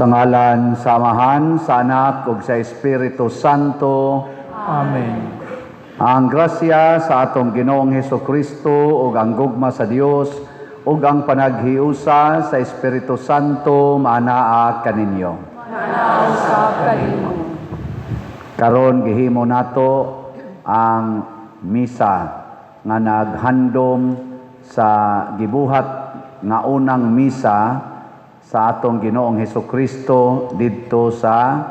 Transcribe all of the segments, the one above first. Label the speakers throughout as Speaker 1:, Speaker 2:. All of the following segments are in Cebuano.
Speaker 1: Sa ngalan sa Amahan, sa Anak ug sa Espiritu Santo.
Speaker 2: Amen.
Speaker 1: Ang grasya sa atong Ginoong Hesus Kristo ug ang gugma sa Dios ug ang panaghiusa sa Espiritu Santo maanaa kaninyo.
Speaker 3: Usab kanimo.
Speaker 1: Karon gihimo nato ang misa nga naghandom sa gibuhat nga unang misa sa atong Ginoong Hesus Kristo didto sa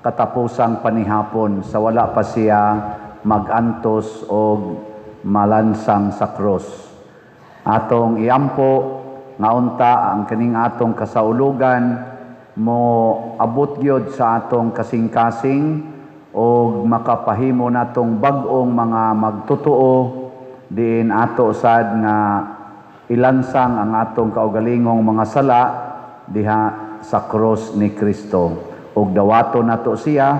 Speaker 1: katapusang panihapon sa wala pa siya magantos og malansang sa krus. Atong iampo nga unta ang kining atong kasaulugan mo abot gyud sa atong kasing-kasing og makapahimo natong bag-ong mga magtotoo, diin ato sad nga ilansang ang atong kaugalingong mga sala diha sa krus ni Kristo ug dawato nato siya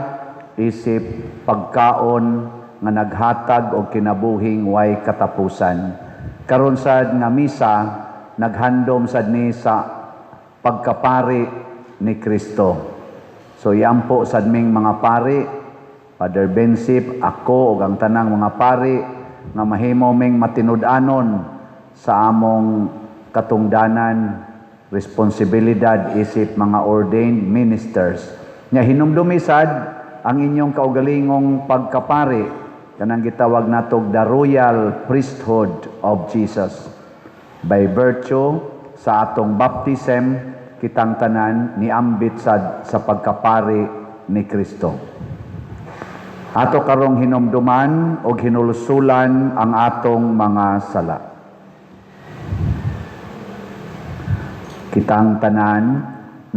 Speaker 1: isip pagkaon nga naghatag og kinabuhing way katapusan. Karon sad nga misa naghandom sad ni sa pagkapari ni Kristo. So iampo sad ming mga pari, Father Bensip, ako ug ang tanang mga pari, nga mahimo ming matinud-anon sa among katungdanan, responsibilidad isip mga ordained ministers. Nya hinumdumi sad ang inyong kaugalingong pagkapari, kanang gitawag natog the royal priesthood of Jesus. By virtue sa atong baptism, kitang tanan niambit sad sa pagkapari ni Kristo. Ato karong hinumduman og hinulsulan ang atong mga sala. Kitang tanan,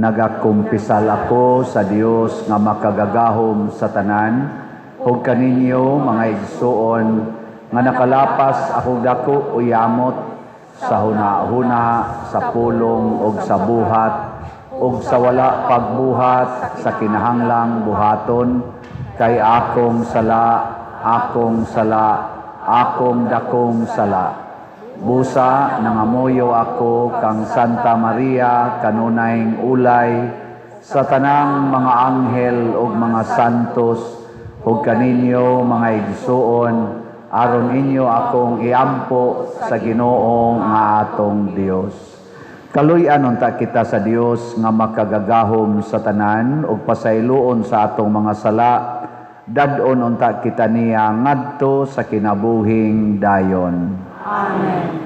Speaker 1: nagakumpisal ako sa Dios nga makagagahom sa tanan ug kaninyo, mga igsuon, nga nakalapas ako dako o yamot sa huna-huna, sa pulong ug sa buhat ug sa wala pagbuhat sa kinahanglang buhaton, kay akong sala, akong sala, akong dakong sala. Busa, nangamuyo ako kang Santa Maria, kanunayng ulay, sa tanang mga anghel ug mga santos, ug kaninyo, mga igsuon, aron inyo akong iampo sa Ginoo nga atong Dios. Kaluy-an unta kita sa Dios nga makagagahom sa tanan ug pasayloon sa atong mga sala. Dad-on unta kita niya ngadto sa kinabuhing dayon.
Speaker 3: Amen.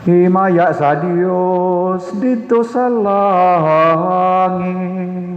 Speaker 1: Himaya sa Dios didto sa langit.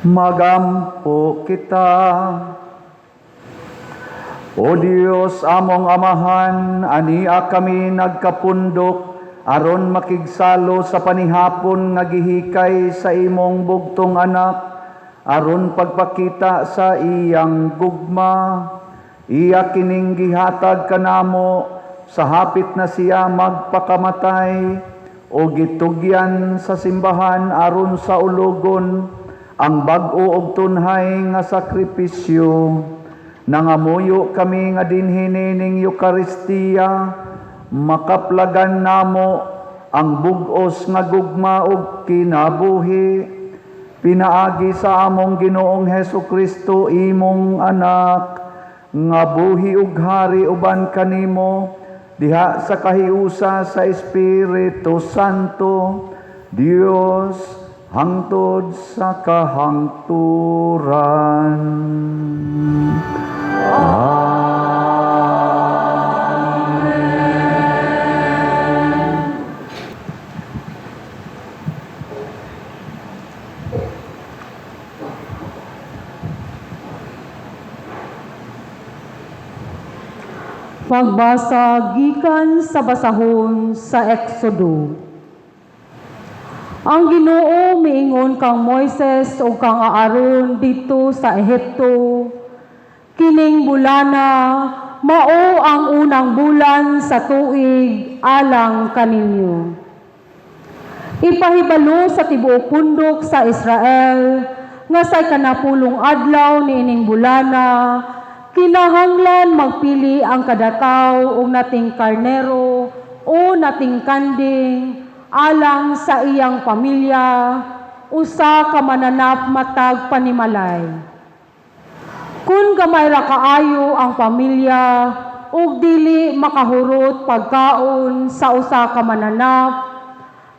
Speaker 1: Magampo kita. O Dios, among Amahan, ania kami nagkapundok aron makigsalo sa panihapon nga gihikay sa imong bugtong anak, aron pagpakita sa iyang gugma. Iya kining gihatag kanamo sa hapit na siya magpakamatay o gitugyan sa simbahan aron saulugon ang bag-o og tunhay nga sakripisyo. Nangamuyo kami nga dinhi nining Eukaristiya makaplagan namo ang bug-os nga gugma ug kinabuhi pinaagi sa among Ginoong Hesus Kristo, imong anak, nga buhi ug hari uban kanimo diha sa kahiusa sa Espiritu Santo, Dios, hangtod sa kahangturan.
Speaker 3: Pagbasa gikan sa basahon sa Exodo. Ang Ginoo miingon kang Moises ug kang Aaron didto sa Ehipto, "Kining bulana mao ang unang bulan sa tuig alang kaninyo. Ipahibalo sa tibuok pundok sa Israel nga sa ikanapulong adlaw niining bulana kinahanglan magpili ang kada tawo og nating karnero o nating kanding alang sa iyang pamilya, usa ka mananap matag panimalay. Kung gamay ra kaayo ang pamilya ug dili makahurot pagkaon sa usa ka mananap,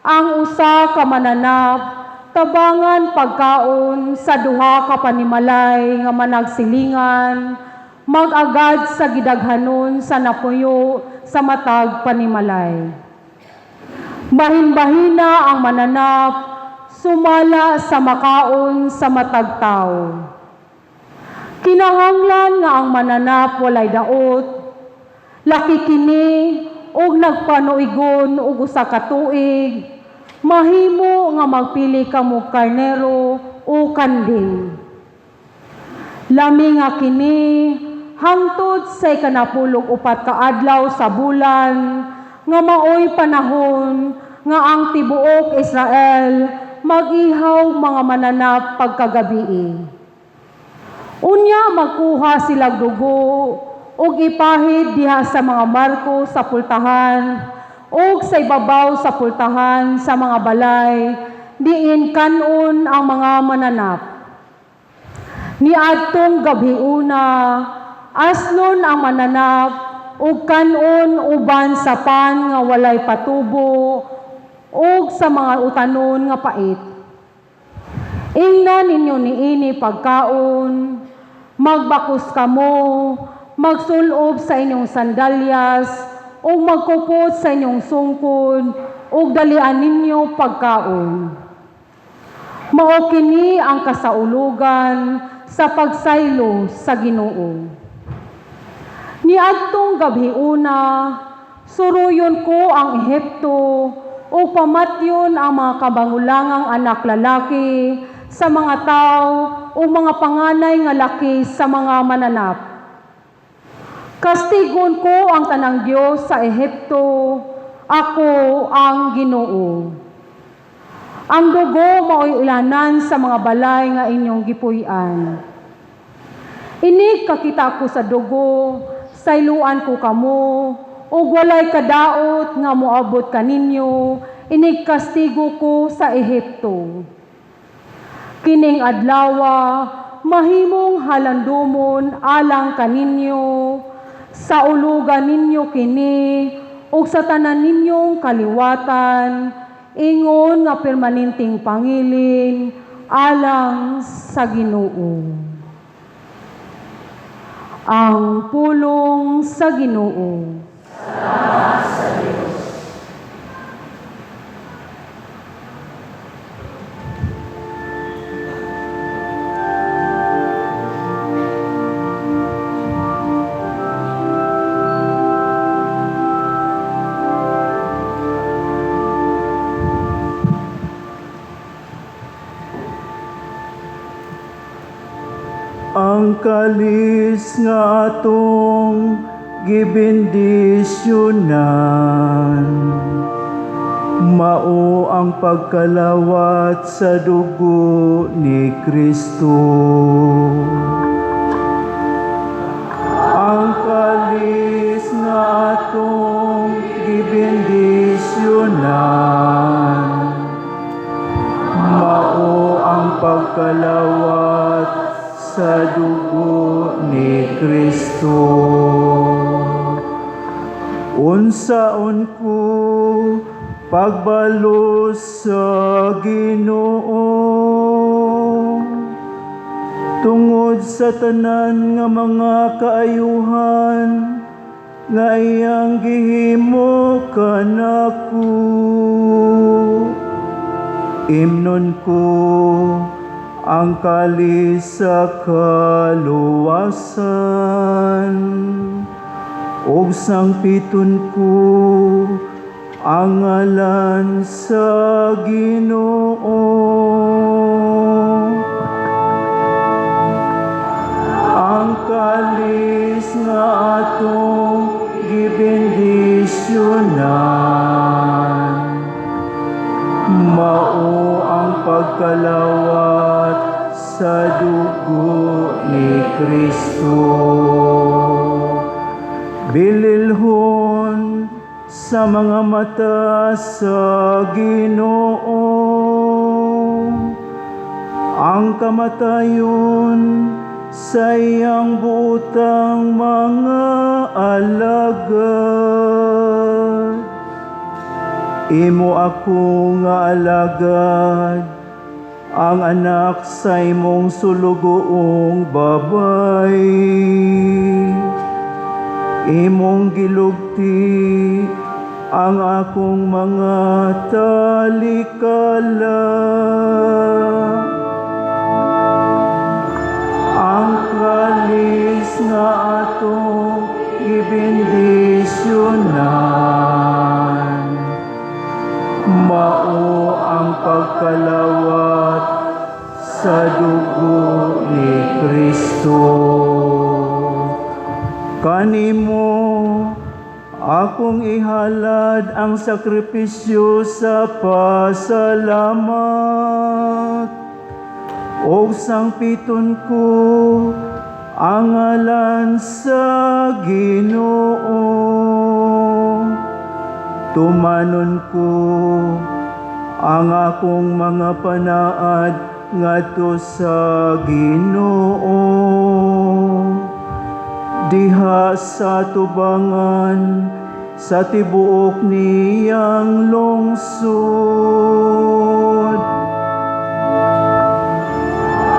Speaker 3: ang usa ka mananap tabangan pagkaon sa duha ka panimalay nga managsilingan, mag-agad sa gidaghanon sa napuyo sa matag panimalay. Bahin-bahina ang mananap sumala sa makaon sa matag tawo. Kinahanglan nga ang mananap walay daot, laki kini og nagpanuigon og usa ka tuig, mahimo nga magpili kamo karnero o kanding. Lami nga kini hangtod sa 14 ka adlaw sa bulan, nga maoy panahon nga ang tibuok Israel mag-ihaw mga mananap pagkagabii. Unya magkuha sila dugo ug ipahid diha sa mga marko sa pultahan ug sa ibabaw sa pultahan sa mga balay diin kan-on ang mga mananap. Niadtong gabhiuna, aslon ang mananap ug kan-on uban sa pan nga walay patubo ug sa mga utanon nga pait. Ingna ninyo niini pagkaon, magbakos kamo, magsulob sa inyong sandalyas, ug magkupot sa inyong sungkod, ug dalian ninyo pagkaon. Mao kini ang kasaulugan sa pagsaylo sa Ginoo. Niadtong gabhiuna, suruyon ko ang Ehipto ug pamatyon ang mga kabangulangang anak lalaki sa mga tao o mga panganay nga laki sa mga mananap. Kastigon ko ang tanang Dios sa Ehipto, ako ang Ginoo. Ang dugo mao'y ilanan sa mga balay nga inyong gipuy-an. Inig kakita ko sa dugo, sayluan ko kamo, ug walay kadaot nga moabot kaninyo, inig kastigo ko sa Ehipto. Kining adlawa mahimong halandumon alang kaninyo, sauluga ninyo kini ug sa tanan ninyong kaliwatan, ingon nga permanenteng pangilin alang sa Ginoo. Ang pulong sa Ginoo.
Speaker 2: Ang kalis nga atong gibendisyonan mao ang pagkalawat sa dugo ni Kristo. Ang kalis nga atong gibendisyonan mao ang pagkalawat sa dugo ni Kristo. Unsaon ko pagbalos sa Ginoo tungod sa tanan nga mga kaayuhan nga iyang gihimo kanako? Imnon ko ang kalis sa kaluwasan ug sangpiton ko ang ngalan sa Ginoo. Ang kalis nga atong gibendisyonan mao ang pagkalawat sa dugo ni Kristo. Bililhon sa mga mata sa Ginoo ang kamatayon sa iyang buotang mga alagad. Imo ako nga alagad, ang anak sa imong sulugoong babay. Imong gilugti ang akong mga talikala. Ang kalis nga atong gibendisyonan mao ang pagkalawat sa dugo ni Kristo. Kanimo akong ihalad ang sakripisyo sa pasalamat ug sangpiton ko ang ngalan sa Ginoo. Tumanon ko ang akong mga panaad ngadto sa Ginoo diha sa tubangan sa tibuok niyang lungsod.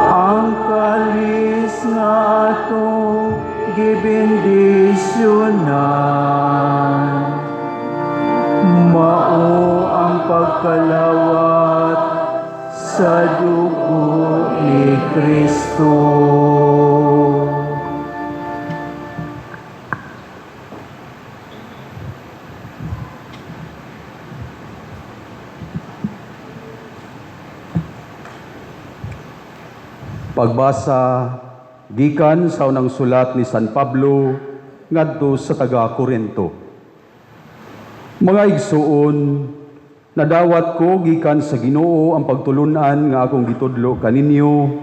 Speaker 2: Ang kalis nga atong gibendisyonan mao ang pagkalawat sa dugo ni Kristo.
Speaker 4: Pagbasa gikan sa unang sulat ni San Pablo ngadto sa taga Korinto. Mga igsuon, nadawat ko gikan sa Ginoo ang pagtulun-an nga akong gitudlo kaninyo,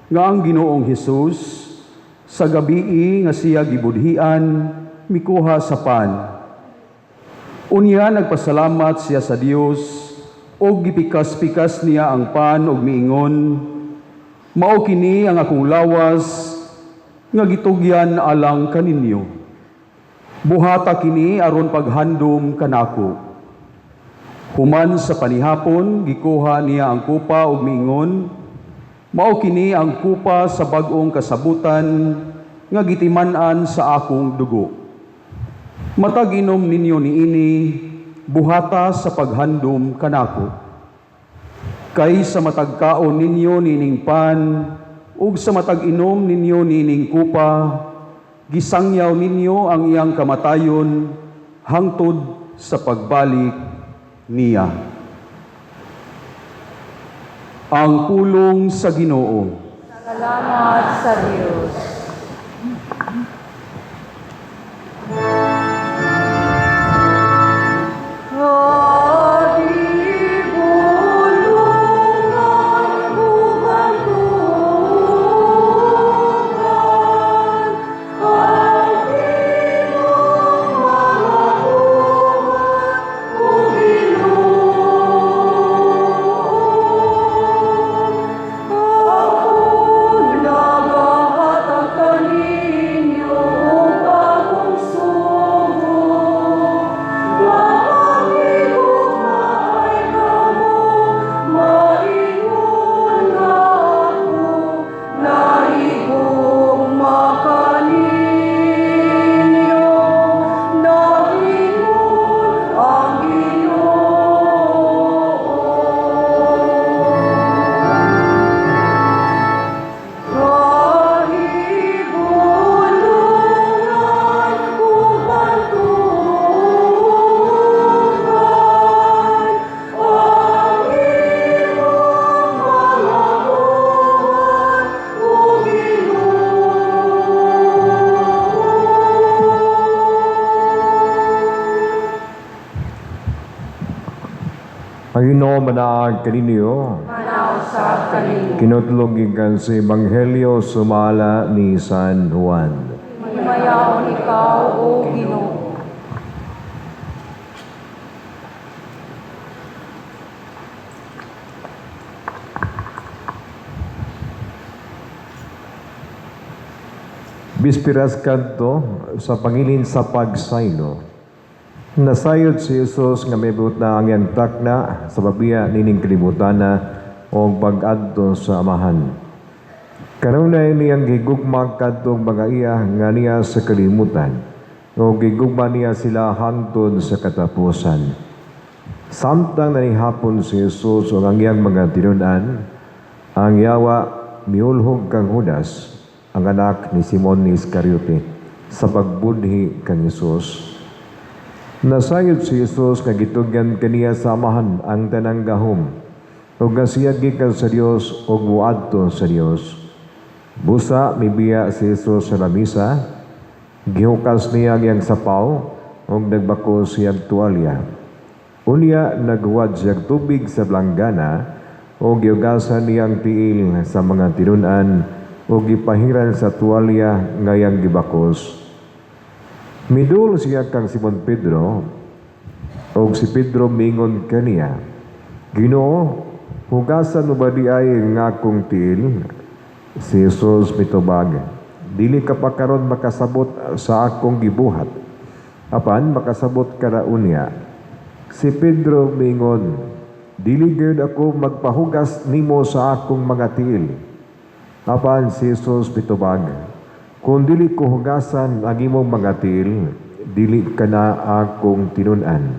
Speaker 4: nga ang Ginoong Hesus sa gabii nga siya gibudhian, mikuha sa pan. Unya nagpasalamat siya sa Dios ug gipikas-pikas niya ang pan ug miingon, "Mao kini ang akong lawas nga gitugyan alang kaninyo. Buhata kini aron paghandom kanako." Human sa panihapon, gikuha niya ang kupa ug miingon, "Mao kini ang kupa sa bag-ong kasabutan nga gitiman-an sa akong dugo. Matag inom ninyo niini, buhata sa paghandom kanako. Kay sa matag kaon ninyo nining pan ug sa matag inom ninyo nining kupa, gisangyaw ninyo ang iyang kamatayon hangtod sa pagbalik niya." Ang pulong sa Ginoo.
Speaker 3: Salamat sa Dios.
Speaker 5: Ang Ginoo manaag kaninyo. Kinutlo gikan sa Ebanghelyo sumala ni San Juan.
Speaker 3: Himayaon ikaw, O Ginoo.
Speaker 5: Bispiras kadto sa pangilin sa pagsaylo. Nasayod si Jesus nga mibot na ang iyang takna sa pabiya nining kalibutana o pag-adto sa Amahan. Kanunay niyang gigugma kadtong mga iya nga niya sa kalimutan o gigugma niya sila hangtod sa katapusan. Samtang nanihapon si Jesus o ang iyang mga tinun-an, ang yawa miulhog kang Judas, ang anak ni Simon ni Iscariote, sa pagbudhi kang Jesus. Nasayod si Jesus nga gitugyan kaniya sa Amahan ang tanang gahom, ug nga siya gikan sa Dios ug muadto sa Dios. Busa mibiya si Jesus sa lamisa, gihukas niya ang iyang sapaw ug nagbako siyang tuwalya. Unya naghuwad siyang tubig sa blanggana ug gihugasan niyang tiil sa mga tinun-an ug gipahiran sa tuwalya nga iyang gibakos. Midul siya kang Simon Pedro ug si Pedro mingon kaniya, Ginoo, hugasan mo ba di ay nga akong tiil? Si Jesus mitubag, dili ka pa karon makasabot sa akong gibuhat, apan makasabot ka ra unya. Si Pedro mingon, dili gyud ako magpahugas nimo sa akong mga tiil. Apan si Jesus mitubag, kung dili ko hugasan ang imong mga tiil, dili ka na akong tinun-an.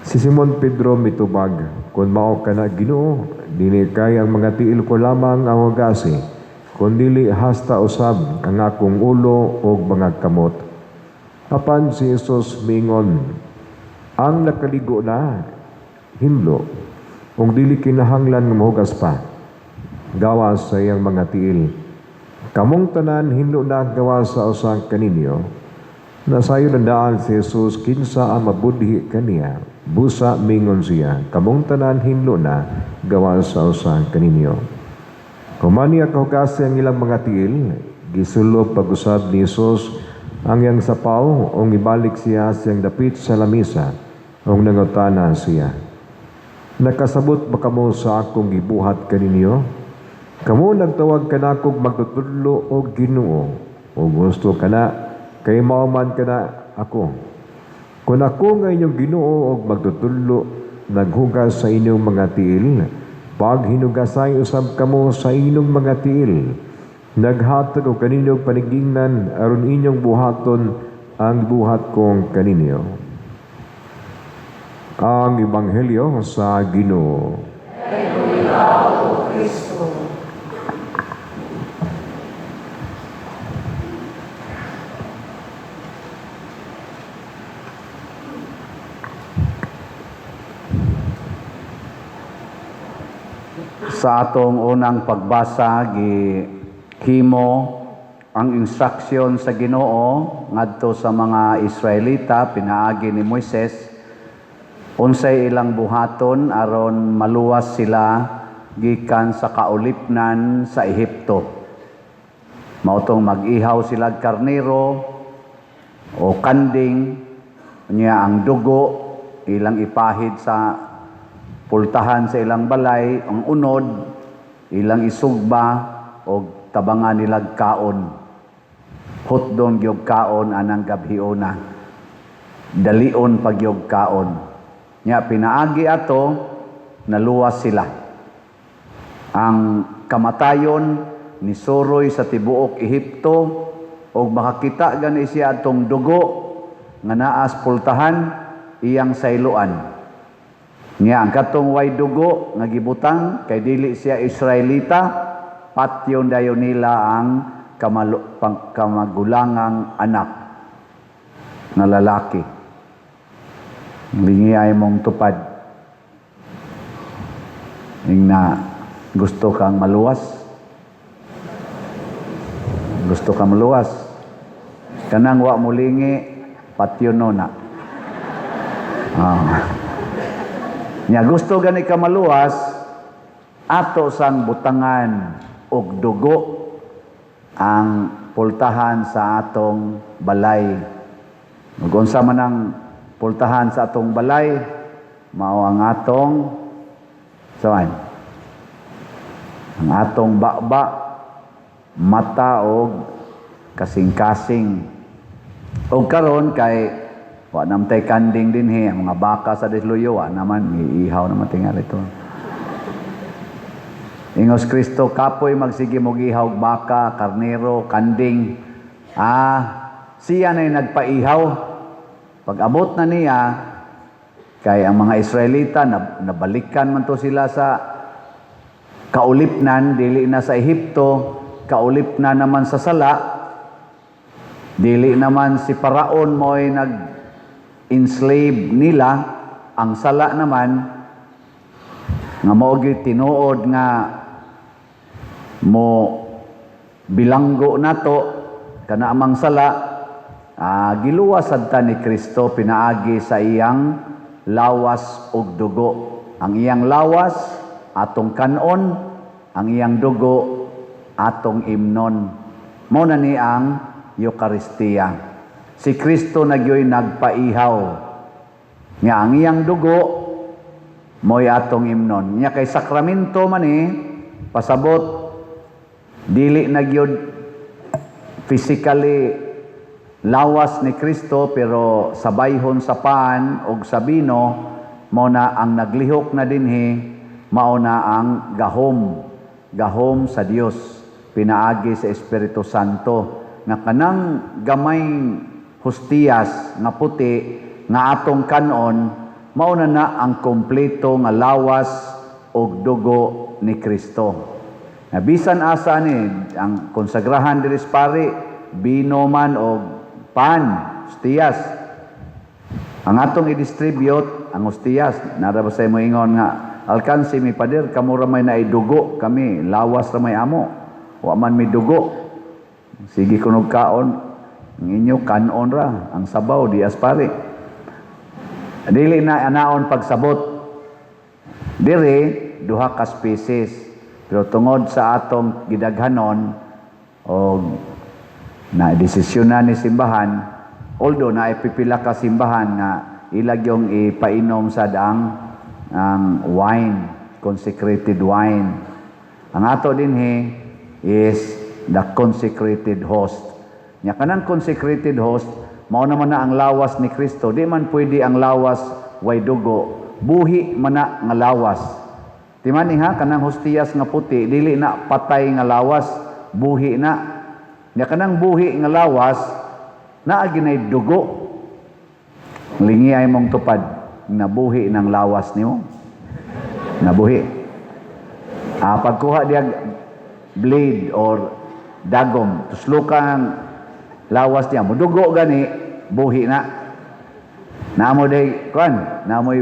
Speaker 5: Si Simon Pedro mitubag, kung mao ka na Ginoo, dili kay ang mga tiil ko lamang ang hugasi, kun dili hasta usab ang akong ulo og mga kamot. Apan si Jesus mingon, ang nakaligo na, hinlo, ug dili kinahanglan nga mohugas pa, gawas sa iyang mga tiil. Kamong tanan hinlo na gawas sa usa kaninyo. Nasayo na daan si Jesus kinsa ang mabudhi kaniya. Busa mingon siya, kamong tanan hinlo na gawas sa usa kaninyo. Human niya kahugasi ang ilang mga tiil, gisulob pag-usab ni Jesus ang iyang sapaw ug ibalik siya siyang dapit sa lamisa ug nangutana siya, nakasabot ba kamo sa akong gibuhat kaninyo? Kamo nagtawag kanakog magtutudlo og Ginoo, ug gusto kana kay mao man kana ako. Kun ako nga inyong Ginoo og magtutudlo naghugas sa inyong mga tiil, paghinugasay usab kamo sa inyong mga tiil. Naghatag og kaninyong panigingnan aron inyong buhaton ang buhat kong kaninyo. Ang Ebanghelyo sa Ginoo.
Speaker 1: Sa atong unang pagbasa, Himo ang instruction sa Ginoo ngadto sa mga Israelita pinaagi ni Moises, unsay ilang buhaton aron maluwas sila gikan sa kaulipnan sa Ehipto. Mao tong mag-ihaw sila karnero o kanding niya, ang dugo ilang ipahid sa pultahan sa ilang balay, ang unod ilang isugba og tabangan nilag kaon. Hutdon gyud kaon anang gabhiona, dalion pagyog kaon nya. Pinaagi ato, naluwas sila. Ang kamatayon nisuroy sa tibuok Ehipto og makakita gani siya atong dugo nga naa sa pultahan, iyang sayloan niya. Ang katong way dugo nga gibutang kay dili siya Israelita, patyon dayon nila ang kamagulangang anak nga lalaki. Lingi ay mong tupad ing na gusto kang maluwas. Gusto ka maluwas, kanang wa mo lingi, patyon no na. Ah. Nya gusto gani ka maluwas, ato sang butangan og dugo ang pultahan sa atong balay. Ug unsa man ang pultahan sa atong balay? Mao ang atong saan? Ang atong baba, mata og kasing-kasing. Og karon kay wa namtay kanding dinhi, ang mga baka sa Disluyo wa naman iihaw naman tingali ito. Ingos Kristo, kapoy magsige mo ihaw og baka, karnero, kanding. Ah, siya na'y nagpaihaw. Pag abot na niya, kay ang mga Israelita, nabalikan man to sila sa kaulipnan, dili na sa Ehipto, kaulipnan naman sa sala, dili naman si Paraon mo'y nag-enslave nila, ang sala naman, nga mao gyud tinuod nga mo bilanggo nato kana amang sala. Ah, giluwas sadta ni Kristo pinaagi sa iyang lawas ug dugo. Ang iyang lawas atong kanon, ang iyang dugo atong imnon. Mao na ni ang Eukaristiya. Si Kristo na gyoy nagpaihaw nga ang iyang dugo mo'y atong imnon. Nya kay sakramento man ni, pasabot dili na gyud physically lawas ni Kristo, pero sa bayhon sa pan og sa bino, mao na ang naglihok na dinhi, mao na ang gahom, gahom sa Dios pinaagi sa Espiritu Santo, nga kanang gamay hostiyas nga puti nga atong kanon, mao na na ang kompleto nga lawas og dugo ni Kristo. Na bisan asa ni ang konsagrahan diri sa pari, bino man og pan, hostiyas. Ang atong i-distribute ang hostiyas, nara ba sa imo ingon nga alkansi mi, pader, kamo ra may naidugo, kami lawas ra may amo. Wa man mi dugo. Sige kunog kaon, ang inyo kanon ra, ang sabaw di as pari. Dili na anaon pagsabot. Dire duha ka species. Pero tungod sa atong gidaghanon og na desisyonan ni simbahan, although na pipila ka simbahan nga ilag yung ipainom sa ang wine, consecrated wine. Ang ato dinhi is the consecrated host. Nya kanang consecrated host, mao naman na ang lawas ni Kristo. Di man pwede ang lawas way dugo. Buhi man na nga lawas. Di man ha, kanang hostiyas nga puti, dili na patay nga lawas, buhi na. Nya kanang buhi nga lawas, naa ginay dugo. Lingi ay mong tupad, nabuhi ng lawas nimo. Nabuhi. Ah, pagkuha diag blade or dagom, tuslukan lawas niya, mudugo gani, buhi na. Namo day kuan, namoy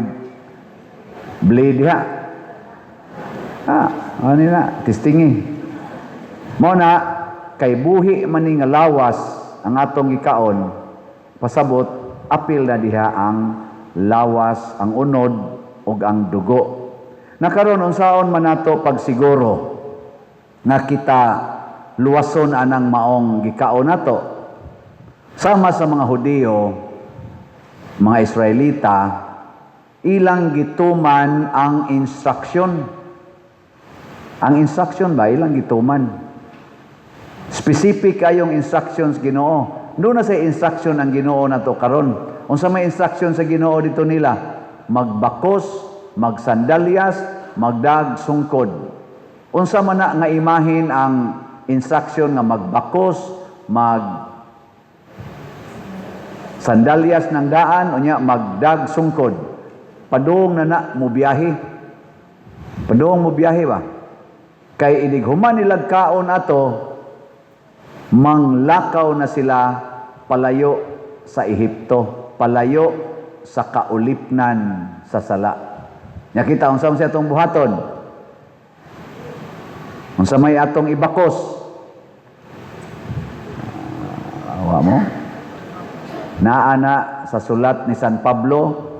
Speaker 1: blade diha. Ah, ano na, testingi. Mo na, Kay buhi man ni nga lawas ang atong gikaon, pasabot apil na diha ang lawas, ang unod ug ang dugo. Nakaron, unsaon man nato pagsiguro nga kita luwason anang maong gikaon nato? Sama sa mga Hudiyo, mga Israelita, ilang gituman ang instruction. Ang instruction ba, ilang gituman. Specific kayong instructions Ginoo. Doon na sa instruction ang Ginoo nato karon. Unsa may instruction sa Ginoo dito nila? Magbakos, magsandalyas, magdag sungkod. Unsa man na nga imahin ang instruction nga magbakos, mag sandalyas ng daan, unya magdag sungkod? Padung na na mo biyahe. Padung mo biyahe ba? Kay inig human nilag kaon ato, manglakaw na sila palayo sa Ehipto, palayo sa kaulipnan sa sala. Nya kita, unsa man siya atong buhaton? Unsa may atong ibakos? Awa mo? Naa na sa sulat ni San Pablo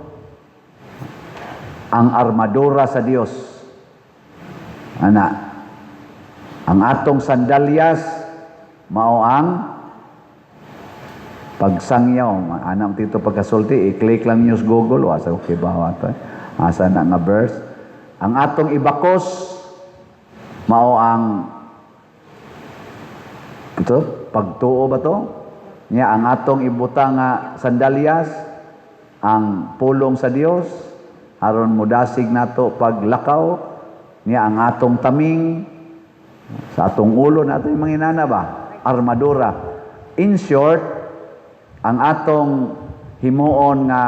Speaker 1: ang armadura sa Dios. Ana, ang atong sandalyas mao ang pagsangyaw. Ana tito pagkasulti, i-click lang niyo sa Google, wa sa okay ba ato? Asa na nga verse? Ang atong ibakos mao ang ito, pagtuo ba to? Nya ang atong ibutang nga sandalyas ang pulong sa Dios aron modasig nato paglakaw. Niya ang atong taming sa atong ulo nato, yung mga inana ba, armadura. In short, ang atong himuon nga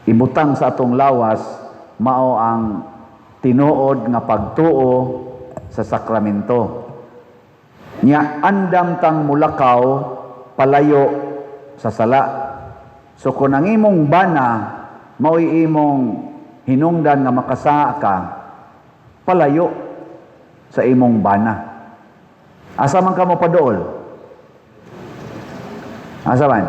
Speaker 1: ibutang sa atong lawas mao ang tinuod nga pagtuo sa sakramento. Nya andam tang mulakaw palayo sa sala. So kung ang imong bana mao'y imong hinungdan nga makasaa ka, palayo sa imong bana. Asa man ka mo padool? Asa man?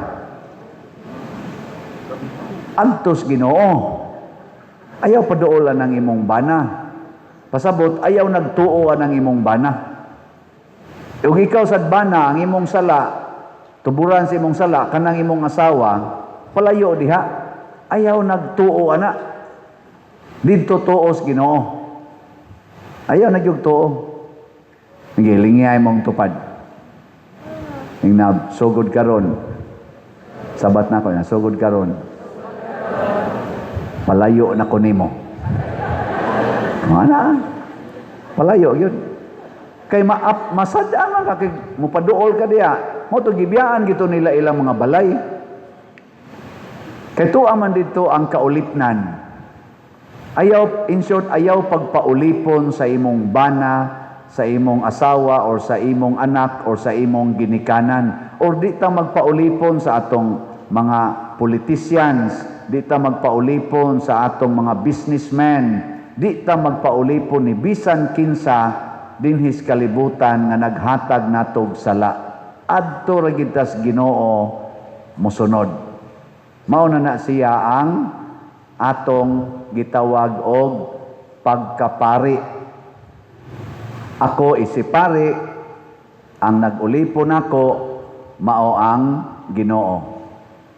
Speaker 1: Adtos Ginoo. Ayaw padoolan ang imong bana. Pasabot, ayaw nagtuo ang imong bana. Ug ikaw sad bana, ang imong sala, tuburan sa imong sala, kanang imong asawa, palayo diha. Ayaw nagtuo ana. Didto tuos Ginoo. Ayaw nagyug tuo. Nagilingiyay mong tupad. Ning na sugod karon. Sabat na ko na sugod karon. Palayo na ko nimo. Ana. Palayo yun. Kay maap masad-an man ka kay mupaduol ka diha. Mo to gibiyaan gito nila ilang mga balay. Kay tuwa man dito ang kaulipnan. Ayaw, in short, ayaw pagpaulipon sa imong bana, sa imong asawa, or sa imong anak, or sa imong ginikanan. Or di ta magpaulipon sa atong mga politicians, di ta magpaulipon sa atong mga businessmen, di ta magpaulipon ni bisan kinsa dinhis kalibutan nga naghatag natog sala. Adto ra gid tas Ginoo mosunod. Mao na na siya ang atong gitawag og pagkapari. Ako isipari, ang nag-ulipon nako mao ang Ginoo.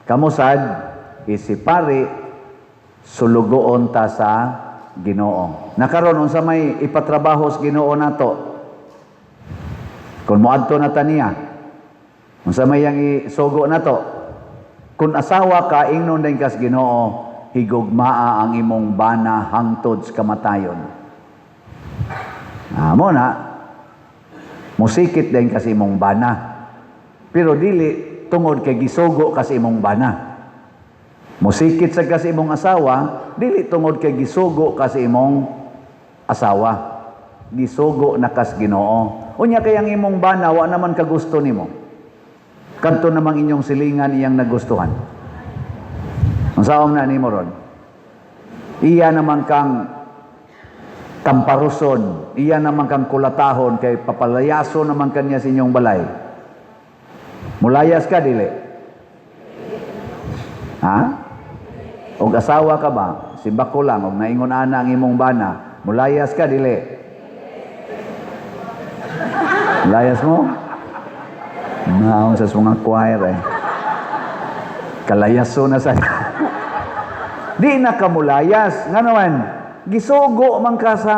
Speaker 1: Kamo sad isipari, sulugoon ta sa Ginoo. Nakaron, unsa may ipatrabaho sa Ginoo nato? Kung moadto na ta niya, unsa may yang isugo nato? Kung asawa ka, ingnon din kas Ginoo, higugmaa ang imong bana hangtod sa kamatayon. Mo na, musikit din kasi imong bana. Pero dili tungod kay gisugo kasi imong bana. Musikit sa kasi imong asawa, dili tungod kay gisugo kasi imong asawa. Gisugo na kas Ginoo. Unya kay ang imong bana wa naman kagusto nimo. Kadto namang inyong silingan iyang nagustuhan. Ang saom na nimo ron? Iya naman kang Kamparuson, iya naman kang kulatahon kay papalayaso naman kanya sa inyong balay. Mulayas ka dili? Ha? Og asawa ka ba? Simbako lang og naingon ana ang imong bana, mulayas ka dili? Layas mo? Naon sa mga choir eh. Kalayaso na sa. Di na ka mulayas. Nga naman, gisugo man ka sa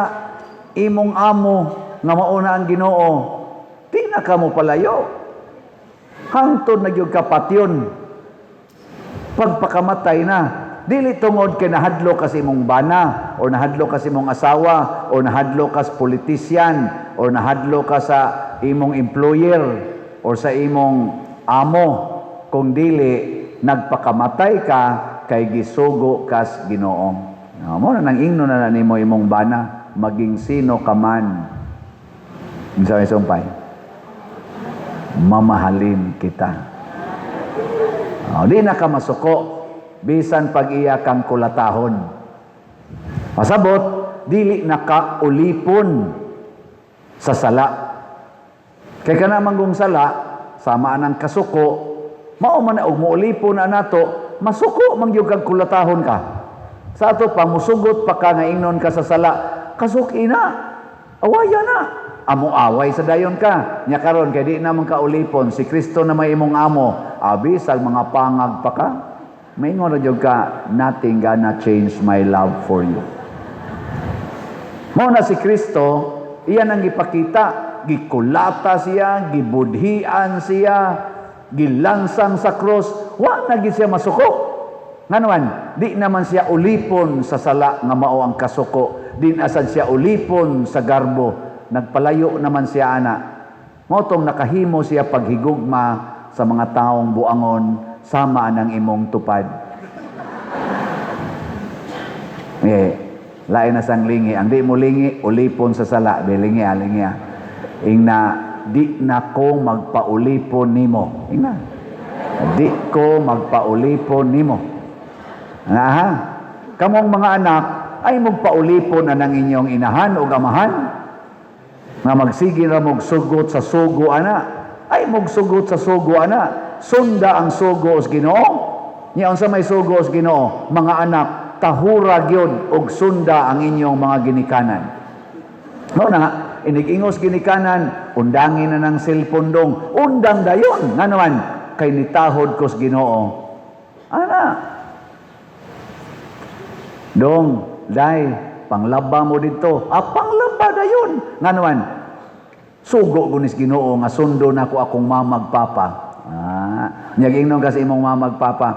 Speaker 1: imong amo nga mauna ang Ginoo. Di na ka mo palayo. Hangtod na gyud ka patyon. Pagpakamatay na, dili tungod kay nahadlok ka sa imong bana or nahadlok ka sa imong asawa or nahadlok ka sa politician or nahadlok ka sa imong employer or sa imong amo, kung dili nagpakamatay ka kay gisugo kas Ginoo. No, mo na nang ingno na nimo imong bana, maging sino ka man. Unsa may sumpay? Mamahalin kita. Oh, di na ka masuko bisan pag iya kang kulatahon. Pasabot, dili na ka ulipon sa sala. Kay kana manggong sala, sama anang kasuko, mao man na og moulipon na nato, masuko man gyud kag kulatahon ka. Sa ato pa musugot pa ka nga ingnon ka sa sala, kasuki na, awaya na. Amo away sa dayon ka. Nya karon kay di na man ka ulipon, si Kristo na may imong amo, abi sa mga pangag pa ka. Maingon ra gyud ka, "Nothing gonna change my love for you." Mao na si Kristo, iyan ang gipakita, gikulata siya, gibudhian siya, gilansang sa krus, wa na gid siya masuko. Nga naman, di naman siya ulipon sa sala nga mao ang kasuko. Di asad siya ulipon sa garbo. Nagpalayo naman siya ana. Mao tong nakahimo siya paghigugma sa mga taong buangon sama ng imong tupad. Eh, lain na sang lingi. Ang di mo lingi, ulipon sa sala. Be, lingi, ah, lingi, ah. Ingna, "Di na ko magpaulipon nimo." Ingna, "Di ko magpaulipon nimo." Nga ha? Kamong mga anak, ay magpaulipon na ng inyong inahan o amahan. Nga magsige ra mog sugot sa sugo ana. Ay mogsugot sa sugo ana. Sunda ang sugo sa Ginoo. Nya unsa may sugo sa Ginoo? Mga anak, tahura gyud og sunda ang inyong mga ginikanan. Mao na, inig-ingos ginikanan, "Undangin na ng cellphone dong." Undang dayon. Nga naman, kay nitahod ko sa Ginoo. Ana. "Dong, day, panglaba mo dito." Ah, panglaba dayon. Nga naman, sugo ko nis Ginoo nga sundo na ko akong mamag papa. Ah, nyag ingnon kasi imong mamag papa,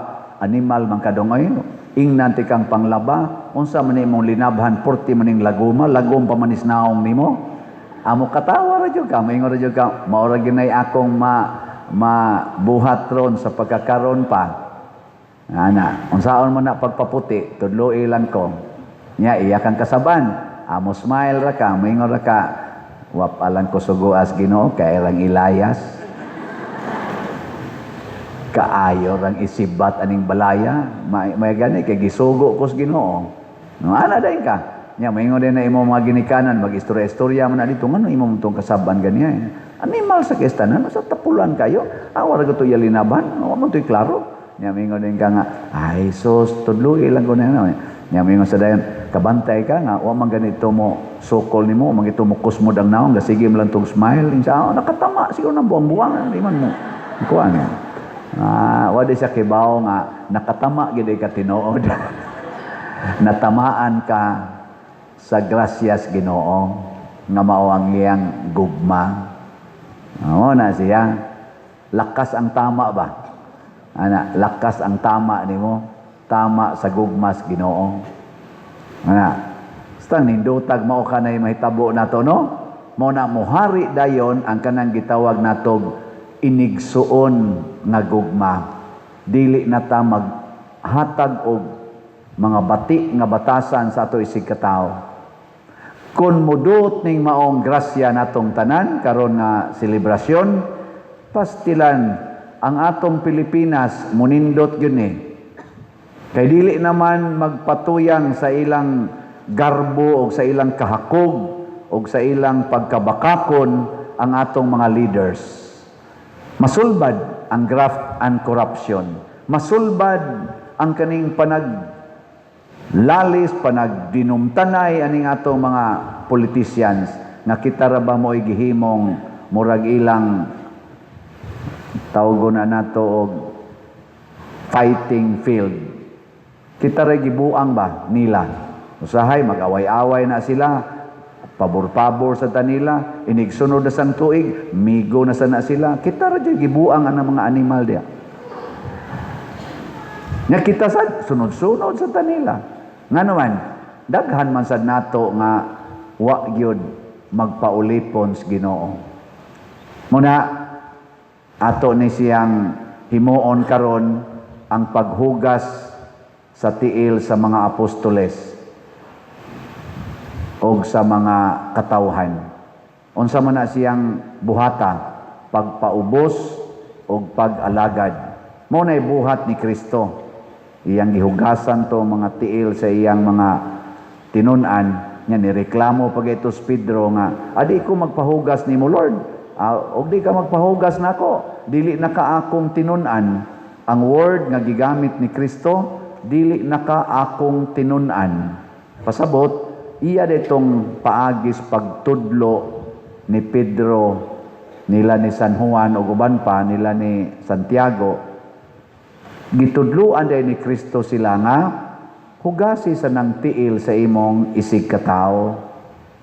Speaker 1: "Animal man kadong ay, ingnan ti kang panglaba, unsa man imong linabhan, porti maning laguma, lagom pa manis naong nimo." Amo katawa ra jud ka, moingon ra jud ka, "Mao ra ginay akong ma mabuhat ron sa pagkakaron pa." Ana, unsaon mo na pagpaputi, tudloi lang ko. Nya iya kang kasaban, amo smile ra ka, moingon ra ka, "Wap alang ko suguas Ginoo kay rang Ilayas. Kaayo rang isibat aning balaya, may gani kay gisugo ko sa Ginoo." No, ana dayon ka. Nya moingon din na imo mga ginikanan, mag-istorya-istorya man na dito, ngano imo tong kasaban ganiya. Animal sa kestanan, sa tapulan kayo. Awa ra to linaban, wa man to'y klaro. Nya moingon din ka nga, "Ay sus, tudloi lang ko na." Nya moingon sa dayon, kabantay ka nga wa man ganito mo sukol nimo, man gito mo kusmod ang naong, sige mo lang tong smile. Insa, oh, nakatama siguro ng buang-buang, di man mo. Kuan yan. Ah, wa di siya kibaw nga nakatama gid ka tinuod. Natamaan ka sa grasyas Ginoo nga mao ang iyang gugma. Oo na siya. Lakas ang tama ba? Ana, lakas ang tama nimo. Tama sa gugmas Ginoo. Ana, basta nindutag mao ka na mahitabo nato, no? Mao na muhari dayon ang kanang gitawag natog inigsuon nga gugma. Dili na ta maghatag og mga bati nga batasan sa ato isig katawo. Kung mudot ning maong grasya natong tanan karon nga selebrasyon, pastilan ang atong Pilipinas munindot gyud ni. Kay dili naman magpatuyang sa ilang garbo o sa ilang kahakog o sa ilang pagkabakakon ang atong mga leaders, masulbad ang graft and corruption. Masulbad ang kaning panag lalis, panagdinumtanay aning atong mga politicians nga kita ra ba mo'y gihimong murag ilang, tawgon na nato og fighting field. Kita ra gibuang ba nila. Usahay mag-away-away na sila, pabor-pabor sa tanila, inigsunod na sang tuig, migo na sana sila. Kita ra jud gibuang ang mga animal diya. Nya kita sad sunod-sunod sa tanila. Nga naman, daghan man sad nato nga wa gyud magpaulipon sa Ginoo. Muna ato ni siyang himuon karon ang paghugas sa tiil sa mga apostoles og sa mga katawhan. Unsa man na siyang buhata? Pagpaubos og pag-alagad. Mao na'y buhat ni Kristo. Iyang gihugasan to mga tiil sa iyang mga tinun-an nya. Nireklamo pag ito si Pedro nga, "Adi ko magpahugas nimo, Lord." "Ah, og di ka magpahugas nako, dili na ka akong tinun-an." Ang word nga gigamit ni Kristo, "Dili na ka akong tinun-an." Pasabot, iya ditong paagis pagtudlo ni Pedro, nila ni San Juan ug uban pa nila ni Santiago. Gitudloan day ni Kristo sila nga hugasi sa nang tiil sa imong isig katawo.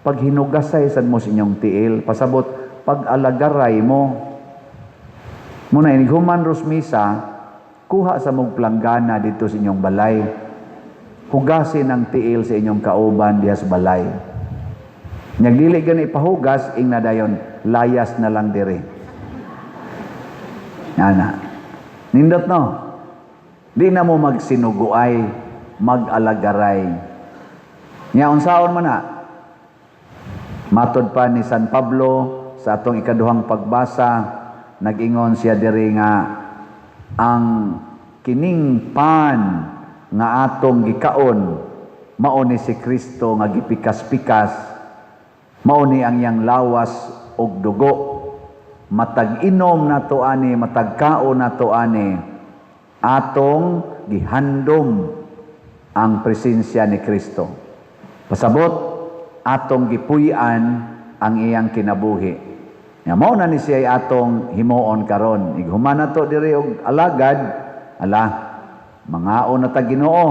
Speaker 1: Pag hinugasay sad mo sa inyong tiil, pasabot pag-alagaray mo. Muna inig human ros misa, kuha sa mong planggana dito sa inyong balay. Hugasin ang tiil sa inyong kauban diha sa balay. Nya dili gani pahugas, ing nadayon, "Layas na lang dire." Ana. Nindot, no? Di na mo magsinuguay, mag-alagaray. Nya unsaon man na? Matod pa ni San Pablo sa atong ikaduhang pagbasa, nag-ingon siya diri nga ang kining pan nga atong gikaon mao ni si Kristo nga gipikas-pikas, mao ni ang iyang lawas ug dugo. Matag inom nato ani, matag kaon nato ani, atong gihandom ang presensya ni Kristo. Pasabot, atong gipuy-an ang iyang kinabuhi. Nya mao na ni siya atong himuon karon. Ighuman nato diri og alagad, ala, mangaon na ta Ginoo.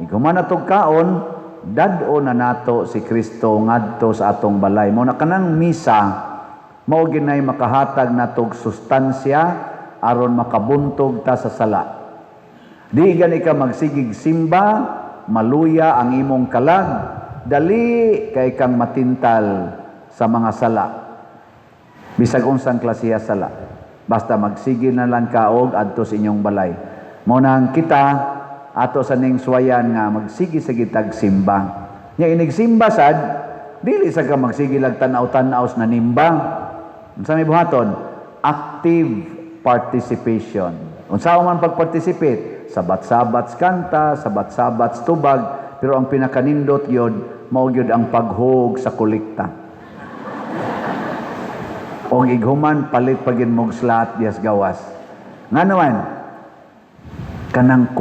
Speaker 1: Ighuman nato kaon, dad-o na nato si Kristo ngadto sa atong balay. Mao na kanang misa mao ginay makahatag natog sustansya aron makabuntog ta sa sala. Di gani ka magsigig simba, maluya ang imong kalag, dali kay kang matintal sa mga sala. Bisag unsang klasiya sala. Basta magsige na lang ka og adto sa inyong balay. Mao nang kita ato sa ning suwayan nga magsige sa gitag simba. Nya inig simba sad, dili sa ka magsige lag tan-aw-tan-aw sa nanimba. Unsa may buhaton? Active participation. Unsa man pag-participate? Sabat-sabat kanta, sabat-sabat tubag, pero ang pinakanindot yod mao gyud ang paghug sa kolekta. Og ighuman palit pagin mog slot diyas gawas. Nga naman, kanang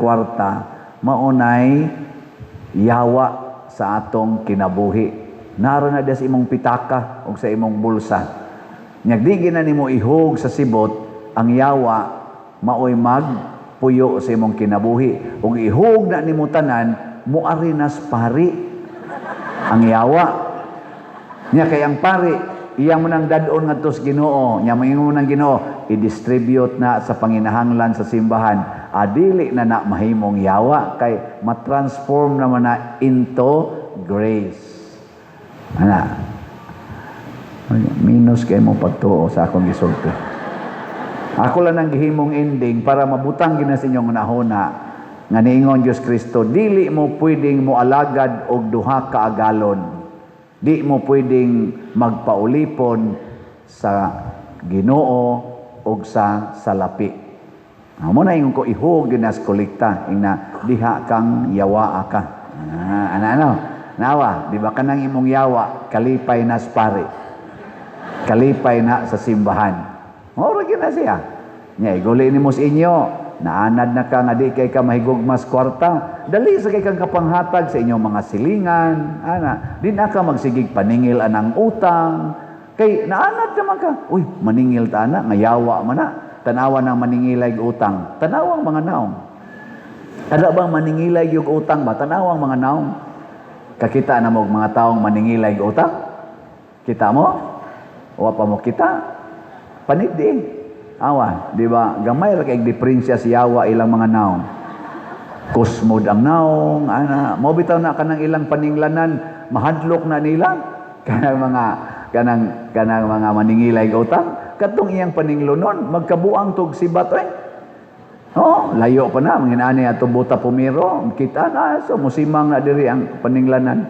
Speaker 1: kwarta, maunay yawa sa atong kinabuhi. Naro na diya sa imong pitaka o sa imong bulsa. Nyag di gina nimo ihog sa sibot, ang yawa maoy magpuyo sa imong kinabuhi. Ug ihog na nimo tanan, muari nas pari ang yawa. Nya kay ang pari, iyang mo nang dad-on ngadto sa Ginoo, nya moingon ng Ginoo, i-distribute na sa panginahanglan sa simbahan. Adili na na mahimong yawa kay matransform naman na into grace. Ana. Minus kay mo pagtuo sa akong gisulti. Ako lang ang gihimong ending para mabutang gina sa inyong nahuna nga niingon Diyos Kristo, dili mo pwedeng mo alagad og duha ka agalon. Di mo pwedeng magpaulipon sa Ginoo og sa salapi. Amo na ingon ko, ihog ginas kolekta ingna diha kang yawaa ka. Ah, ana ano? Nawa, di ba kanang imong yawa, kalipay na sa pari. Kalipay na sa simbahan. Mao gyud na siya. Nya iguli nimo sa inyo, naanad na ka nga di kay ka mahigugmas kwarta, dali sa kay kang kapanghatag sa inyong mga silingan, ana, di na ka magsigig paningil anang utang. Kay naanad naman ka, uy, maningil ta ana, nga yawa man na. Tanawa ng maningilay utang, tanawang mga naong. Kada bang maningilay yung utang ba? Tanawang mga naong. Kakita na mo og mga taong maningilay utang? Kita mo? Wa pa mo kita? Panidi. Awa, di ba? Gamay ra kay diferensya si yawa ilang mga naong. Kusmod ang naong, ana, mo bitaw na kanang ilang paninglanan, mahadlok na nila kanang mga maningilay utang, katong iyang paninglonon, magkabuang tog sibat oy. Oh, layo pa na mga ani ato buta pumiro, kita na so musimang na diri ang paninglanan.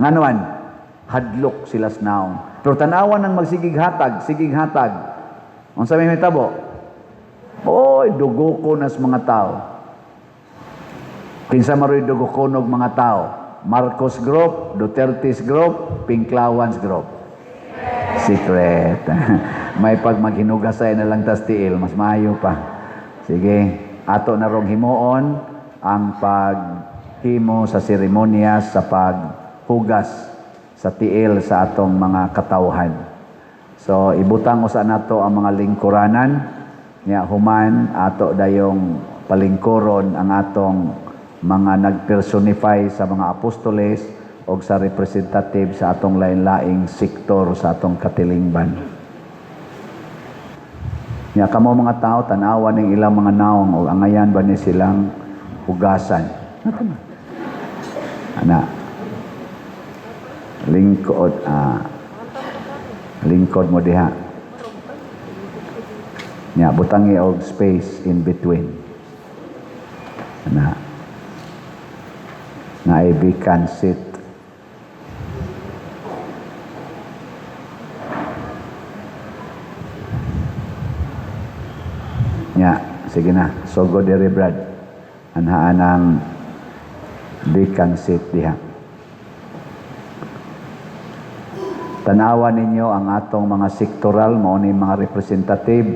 Speaker 1: Nganuan, hadlok sila sa naong. Pero tanawan ng magsigig hatag, sigig hatag. Unsa may mitabo? Oy, dugo ko nas mga tao. Kinsa maroy dugo kunog mga tao? Marcos Group, Duterte's Group, Pinklawans Group. Secret. May pag maghinugasay na lang tas tiil, mas maayo pa. Sige, ato na rong himuon ang paghimo sa seremonya sa paghugas sa tiil sa atong mga katawhan. So ibutang usa nato ang mga lingkuranan nya human ato dayong palingkuron ang atong mga nagpersonify sa mga apostoles o sa representative sa atong lain-laing sektor sa atong katilingban. Nya kamo mga tao tan-awa ning ilang mga naong o angayan ba ni silang hugasan. Ana. Lingkod lingkod mo diha. Nya butangi og space in between. Ana. Na vacant seat. Nya, sige na. Sogo diri Brad. Anhaan ang vacant seat diha. Tanawa ninyo ang atong mga sektoral, mao ni mga representative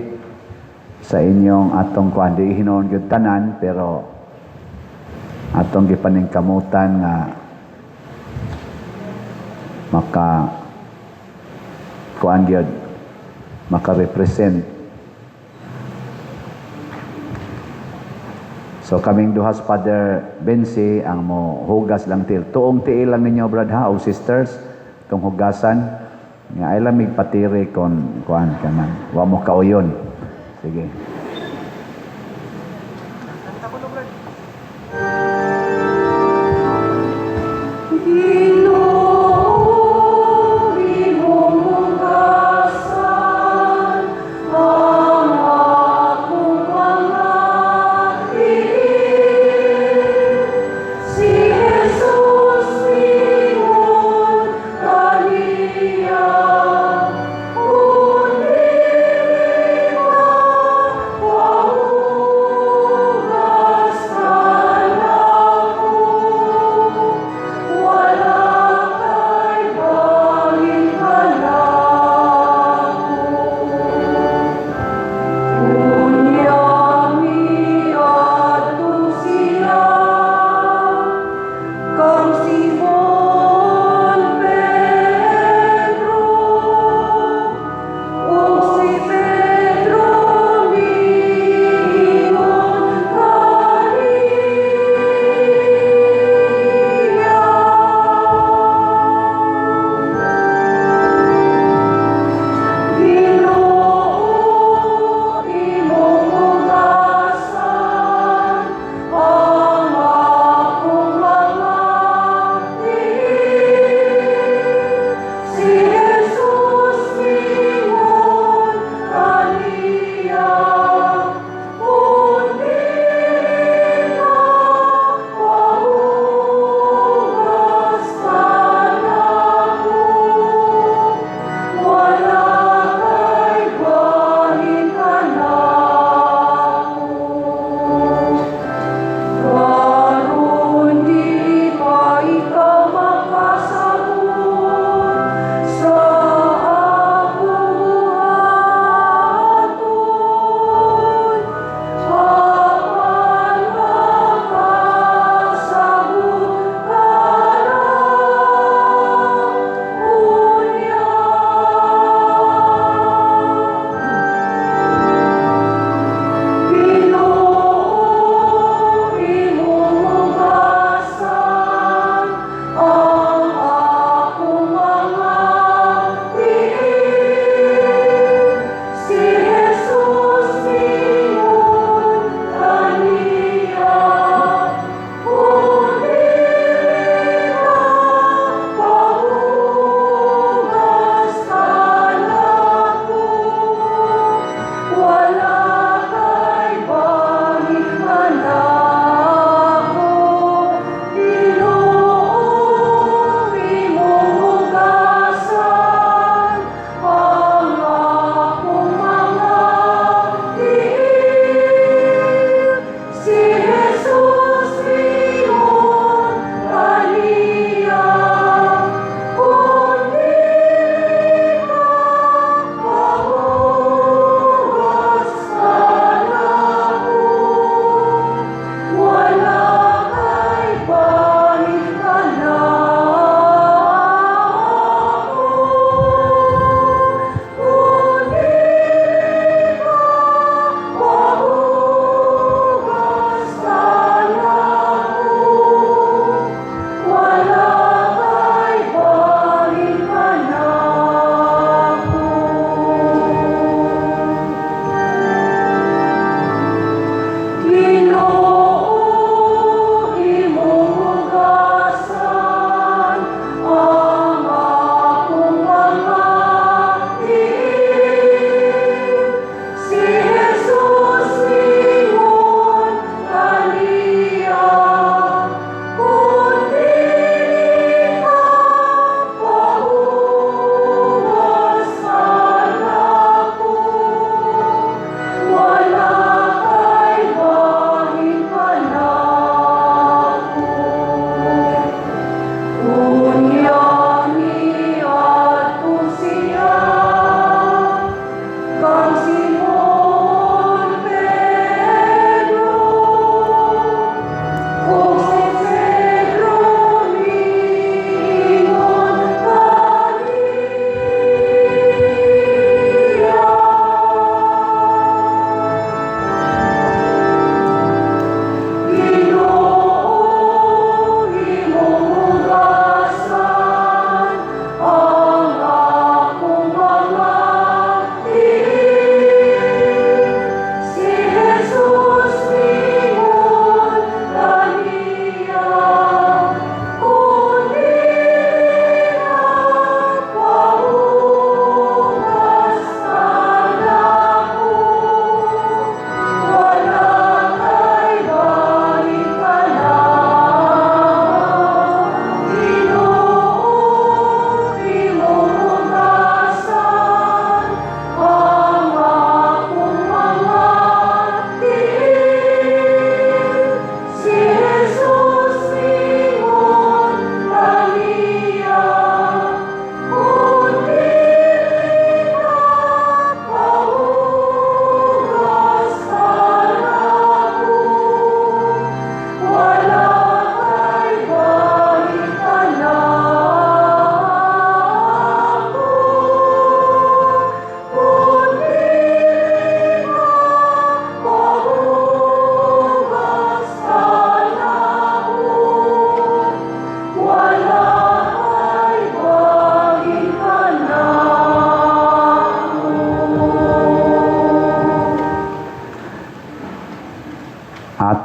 Speaker 1: sa inyong atong kuan. Di hinuon gyud tanan, pero atong gipaningkamutan nga maka kuan gyud, maka-represent. So kaming duhas Father Bensi ang mo hugas lang tiil. Tuong tiil lang ninyo brad ha o sisters tong hugasan. Nga ay lamig patiri kon kuan kanan. Wa mo kauyon. Sige.
Speaker 3: Si Jesus ingon kaniya,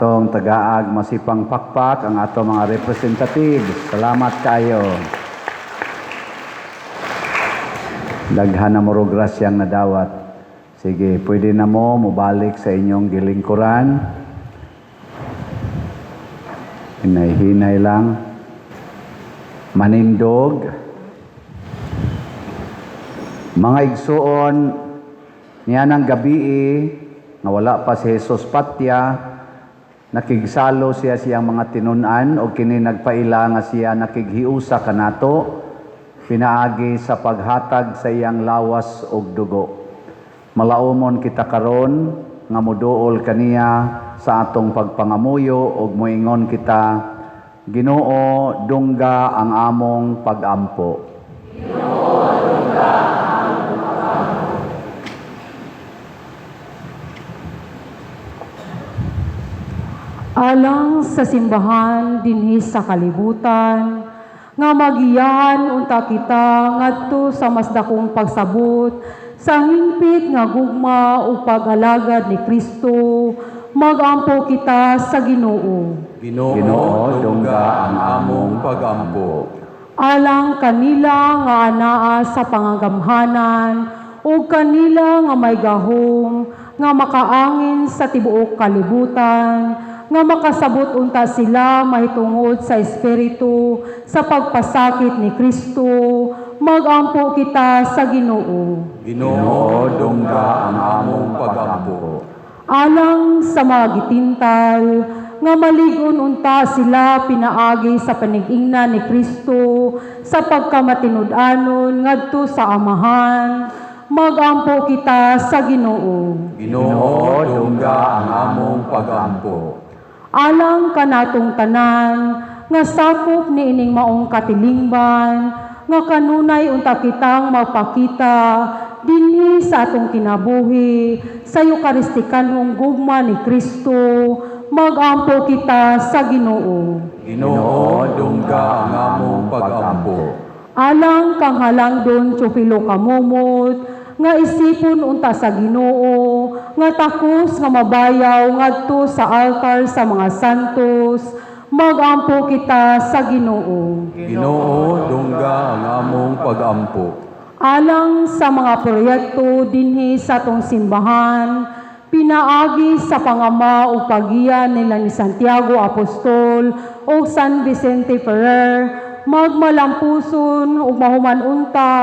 Speaker 1: Atong tagaag masipang pakpak ang atong mga representatives. Salamat kayo. Daghan na mo grasyang nadawat. Sige, pwede na mo mobalik sa inyong gilingkuran. Hinay-hinay lang. Manindog. Mga igsuon, niyanang gabii, nga wala pa si Jesus patya, nakigsalo siya siyang mga tinunan o kini nagpaila nga siya nakighiusa kanato pinaagi sa paghatag sa iyang lawas ug dugo. Malaumon kita karon nga moduol kaniya sa atong pagpangamuyo ug moingon kita, Ginoo, dungga ang among pagampo.
Speaker 3: Alang sa simbahan dinhi sa kalibutan, nga magiyahan unta kita ngadto sa mas dakong pagsabot sa hingpit nga gugma ug pag-alagad ni Kristo, magampo kita sa Ginoo.
Speaker 4: Ginoo,
Speaker 1: Ginoo,
Speaker 4: dungga ang among pagampo.
Speaker 3: Alang kanila nga anaa sa pangagamhanan ug kanila nga may gahom nga makaangin sa tibuok kalibutan, nga makasabot unta sila mahitungod sa espiritu sa pagpasakit ni Kristo, magampo kita sa Ginoo.
Speaker 4: Ginoo, dungga ang among pagampo.
Speaker 3: Alang sa mga gitintal nga malig-on unta sila pinaagi sa panigingna ni Kristo sa pagkamatinud-anon ngadto sa Amahan, magampo kita sa Ginoo.
Speaker 4: Ginoo, dungga ang among pagampo.
Speaker 3: Alang kanatong tanan nga sakop niining maong katilingban nga kanunay unta kitang magpakita dinhi sa atong kinabuhi sa Eukaristikanhong gugma ni Kristo, magampo kita sa Ginoo.
Speaker 4: Ginoo, dungga ang among pagampo.
Speaker 3: Alang kang halangdon Teofilo Camomot nga isipon unta sa Ginoo nga takos nga mabayaw ngadto sa altar sa mga santos, magampo kita sa Ginoo.
Speaker 4: Ginoo, dungga ang among pagampo.
Speaker 3: Alang sa mga proyekto dinhi sa atong simbahan, pinaagi sa pangama o pagiya nila ni Santiago Apostol o San Vicente Ferrer, magmalampuson ug mahuman unta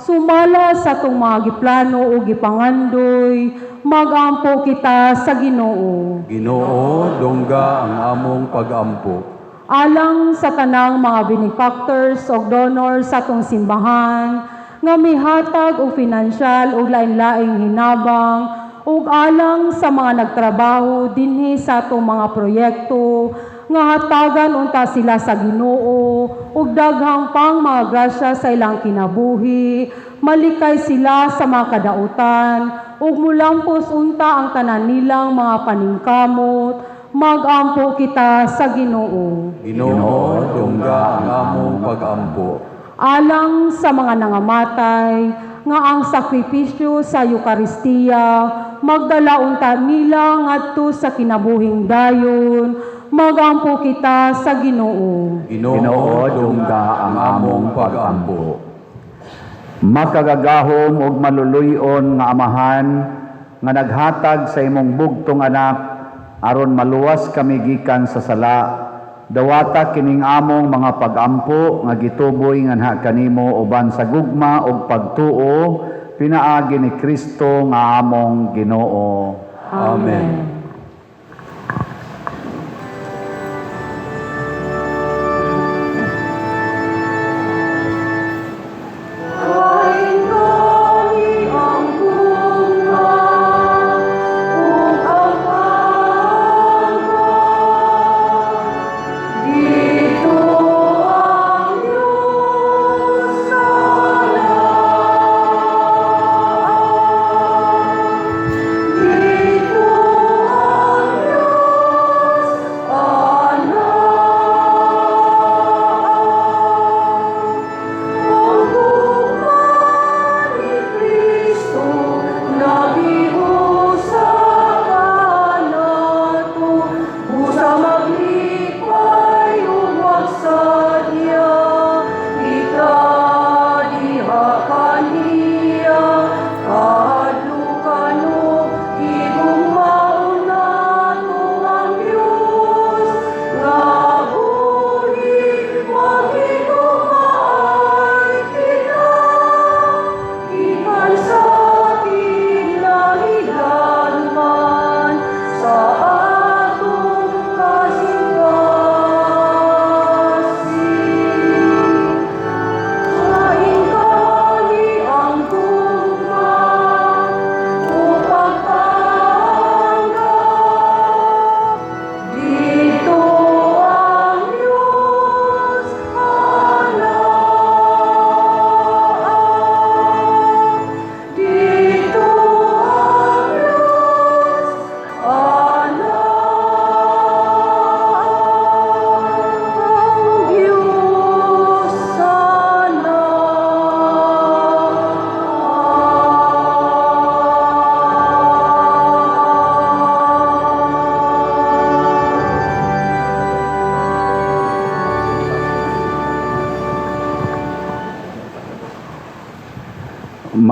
Speaker 3: sumala sa atong mga giplano o gipangandoy, magampo kita sa Ginoo.
Speaker 4: Ginoo, dungga ang among pagampo.
Speaker 3: Alang sa tanang mga benefactors o donors sa atong simbahan nga mihatag og pinansyal ug lain-laing hinabang, ug alang sa mga nagtrabaho dinhi sa atong mga proyekto nga hatagan unta sila sa Ginoo ug daghang pang mga grasya sa ilang kinabuhi, malikay sila sa mga kadautan ug mulampos unta ang tanan nilang mga paningkamot, magampo kita sa Ginoo.
Speaker 4: Ginoo, dungga ang among pagampo.
Speaker 3: Alang sa mga nangamatay nga ang sakripisyo sa Eukaristiya magdala unta nila ngadto sa kinabuhing dayon, magampo kita sa Ginoo.
Speaker 4: Ginoo, dungga ang among pagampo.
Speaker 1: Makagagahom ug maluluy-on nga Amahan nga naghatag sa imong bugtong anak aron maluwas kami gikan sa sala, dawata kining among mga pagampo nga gituboy nganha kanimo uban sa gugma ug pagtuo pinaagi ni Kristo nga among Ginoo.
Speaker 4: Amen.
Speaker 3: Kaingani ang gugma ug ang pagka. Dito ang Diyos sa Dito.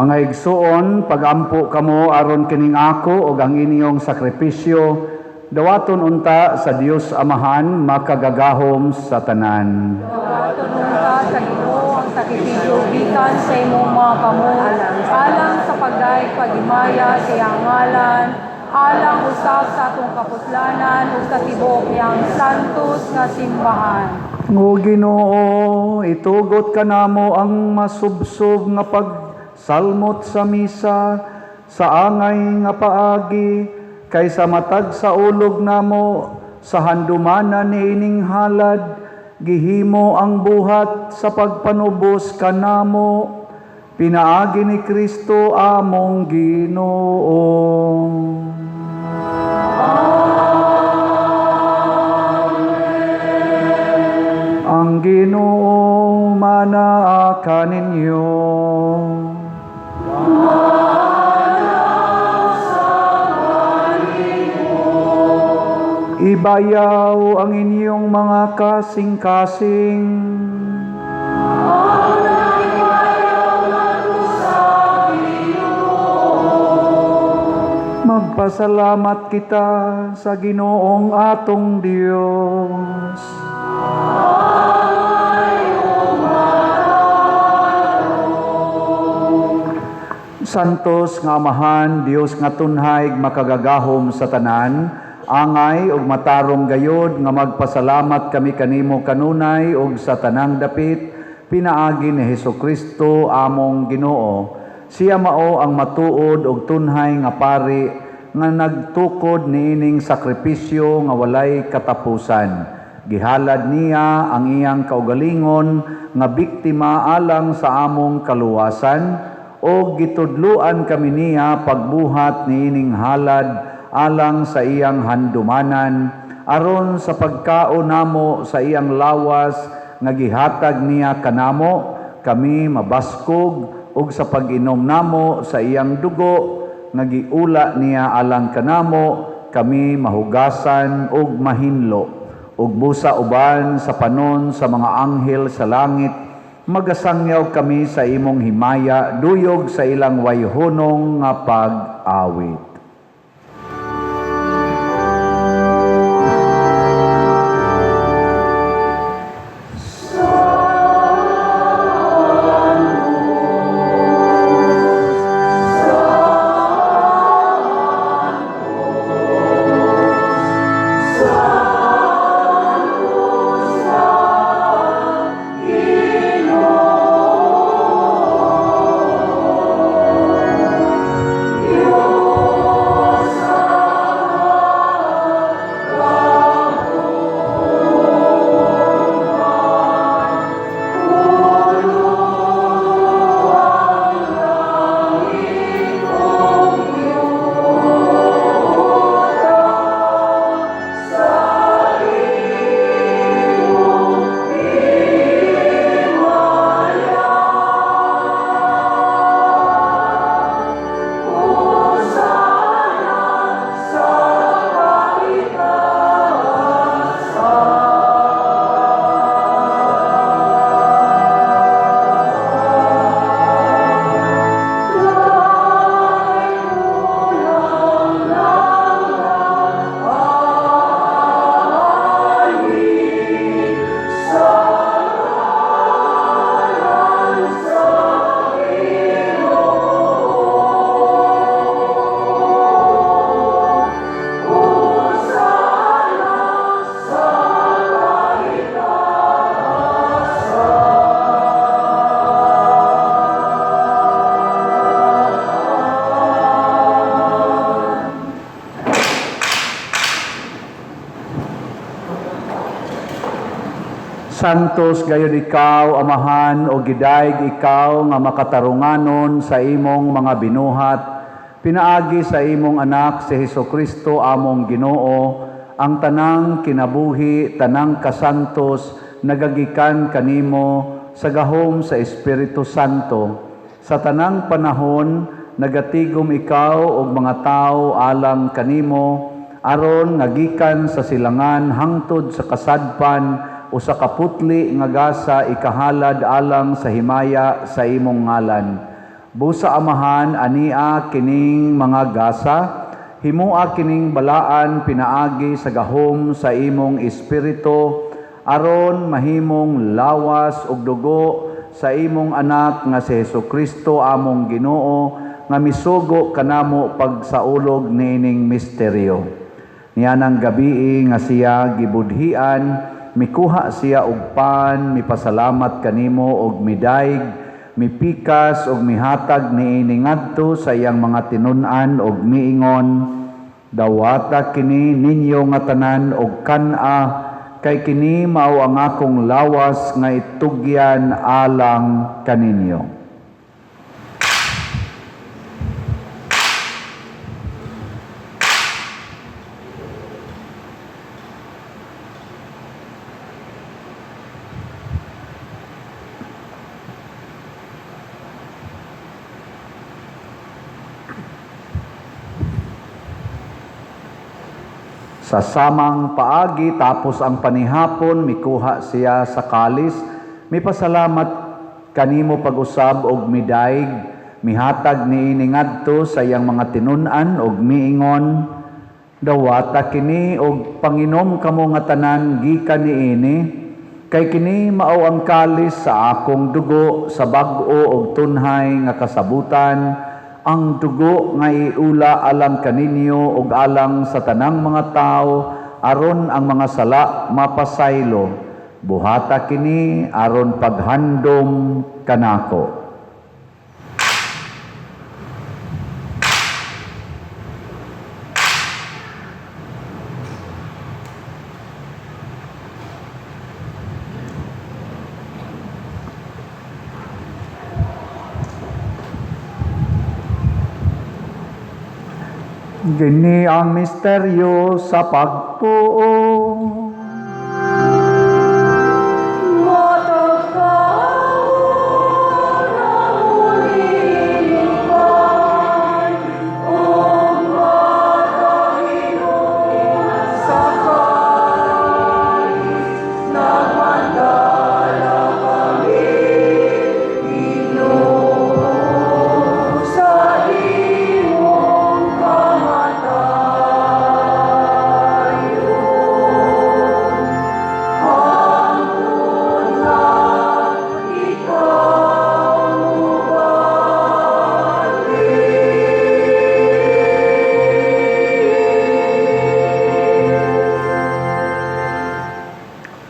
Speaker 1: Mga igsuon, pagampo kamo aron kining ako ug ang inyong sakripisyo dawaton unta sa Dios Amahan makagagahom sa tanan.
Speaker 3: Dawaton unta sa Ginoo ang sakripisyo gikan sa imong mga kamot, alang sa pagdayeg paghimaya sa iyang ngalan, alang usab sa atong kaputlanan ug sa tibuok niyang santos nga simbahan.
Speaker 1: O Ginoo, itugot kanamo ang masubsob nga pagsalmot sa misa sa angay nga paagi kay sa matag sa ulog namo sa handumanan niining halad gihimo ang buhat sa pagpanubos kanamo pinaagi ni Kristo among Ginoo. Ang Ginoo manaa kaninyo. Ibayaw ang inyong mga kasing-kasing. Magpasalamat kita sa Ginoong atong Dios. Santos nga Amahan, Dios nga tunhay makagagahom sa tanan, angay ug matarong gayod nga magpasalamat kami kanimo kanunay ug sa tanang dapit pinaagi ni Hesukristo among Ginoo. Siya mao ang matuod ug tunhay nga pari nga nagtukod niining sakripisyo nga walay katapusan. Gihalad niya ang iyang kaugalingon nga biktima alang sa among kaluwasan o gitudluan kami niya pagbuhat niining halad alang sa iyang handumanan aron sa pagkaon namo sa iyang lawas nga gihatag niya kanamo kami mabaskog ug sa pag-inom namo sa iyang dugo nga giula niya alang kanamo kami mahugasan ug mahinlo ug busa uban sa panon sa mga anghel sa langit magasangyaw kami sa imong himaya duyog sa ilang wayhunong nga pag-awit. Santos gayud ikaw, Amahan, o gidayeg ikaw nga makatarunganon sa imong mga binuhat, pinaagi sa imong anak si Hesukristo among Ginoo, ang tanang kinabuhi, tanang kasantos, nagagikan kanimo sa gahom sa Espiritu Santo. Sa tanang panahon, nagatigom ikaw og mga tawo alang kanimo, aron nga gikan sa silangan hangtod sa kasadpan usa ka putli nga gasa ikahalad alang sa himaya sa imong ngalan. Busa Amahan, ania kining mga gasa, himua kining balaan pinaagi sa gahom sa imong espiritu, aron mahimong lawas ug dugo sa imong anak nga si Hesukristo among Ginoo, nga misugo kanamo pagsaulog niining misteryo. Nianang gabii nga siya gibudhian, mikuha siya og pan, mipasalamat kanimo og midayg, mipikas og mihatag niini ngadto sa iyang mga tinun-an og miingon, dawata kini ninyo nga tanan og kan-a, kay kini mao ang akong lawas nga itugyan alang kaninyo. Sa samang paagi, tapos ang panihapon, mikuha siya sa kalis, mipasalamat kanimo pag-usab og midayg, mihatag niini ngadto sa iyang mga tinun-an og miingon, dawata kini og panginom kamo nga tanan gikan niini, kay kini mao ang kalis sa akong dugo sa bag-o og tunhay nga kasabutan, ang dugo nga iula alang kaninyo ug alang sa tanang mga tawo, aron ang mga sala mapasaylo. Buhata kini aron paghandom kanako. Gini ang misteryo sa pagtuo.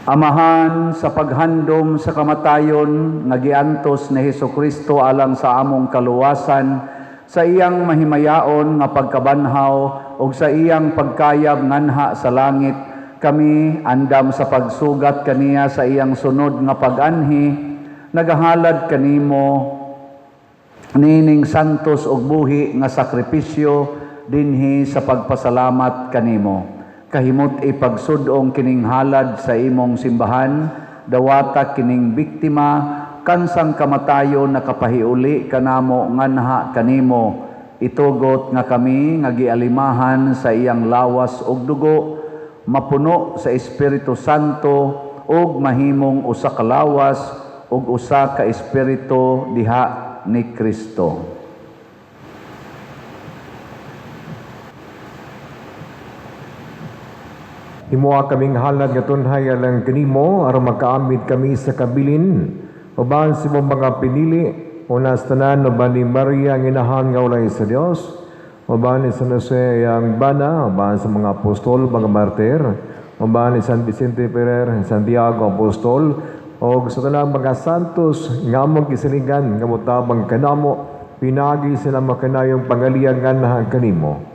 Speaker 1: Amahan, sa paghandom sa kamatayon nga giantos ni Hesukristo alang sa among kaluwasan, sa iyang mahimayaon nga pagkabanhaw ug sa iyang pagkayab nganha sa langit, kami andam sa pagsugat kaniya sa iyang sunod nga pag-anhi, nagahalad kanimo nining santos ug buhi nga sakripisyo dinhi sa pagpasalamat kanimo. Kahimot ipagsud-ong kining halad sa imong simbahan, dawata kining biktima, kansang kamatayon nakapahiuli kanamo nganha kanimo. Itugot nga kami nga gialimahan sa iyang lawas ug dugo, mapuno sa Espiritu Santo ug mahimong usa ka lawas ug usa ka espiritu diha ni Kristo.
Speaker 5: Himoa kaming halad nga tunhay alang kanimo aron makaamit kami sa kabilin uban sa imong mga pinili, una sa tanan uban ni Maria ang inahan nga ulay sa Dios, uban ni San Jose ang bana, uban sa mga apostol, mga martir, uban ni San Vicente Ferrer, Santiago Apostol, og sa tanang mga santos nga among gisaligan nga motabang kanamo pinaagi sila makanayong pangaliangan na kanimo.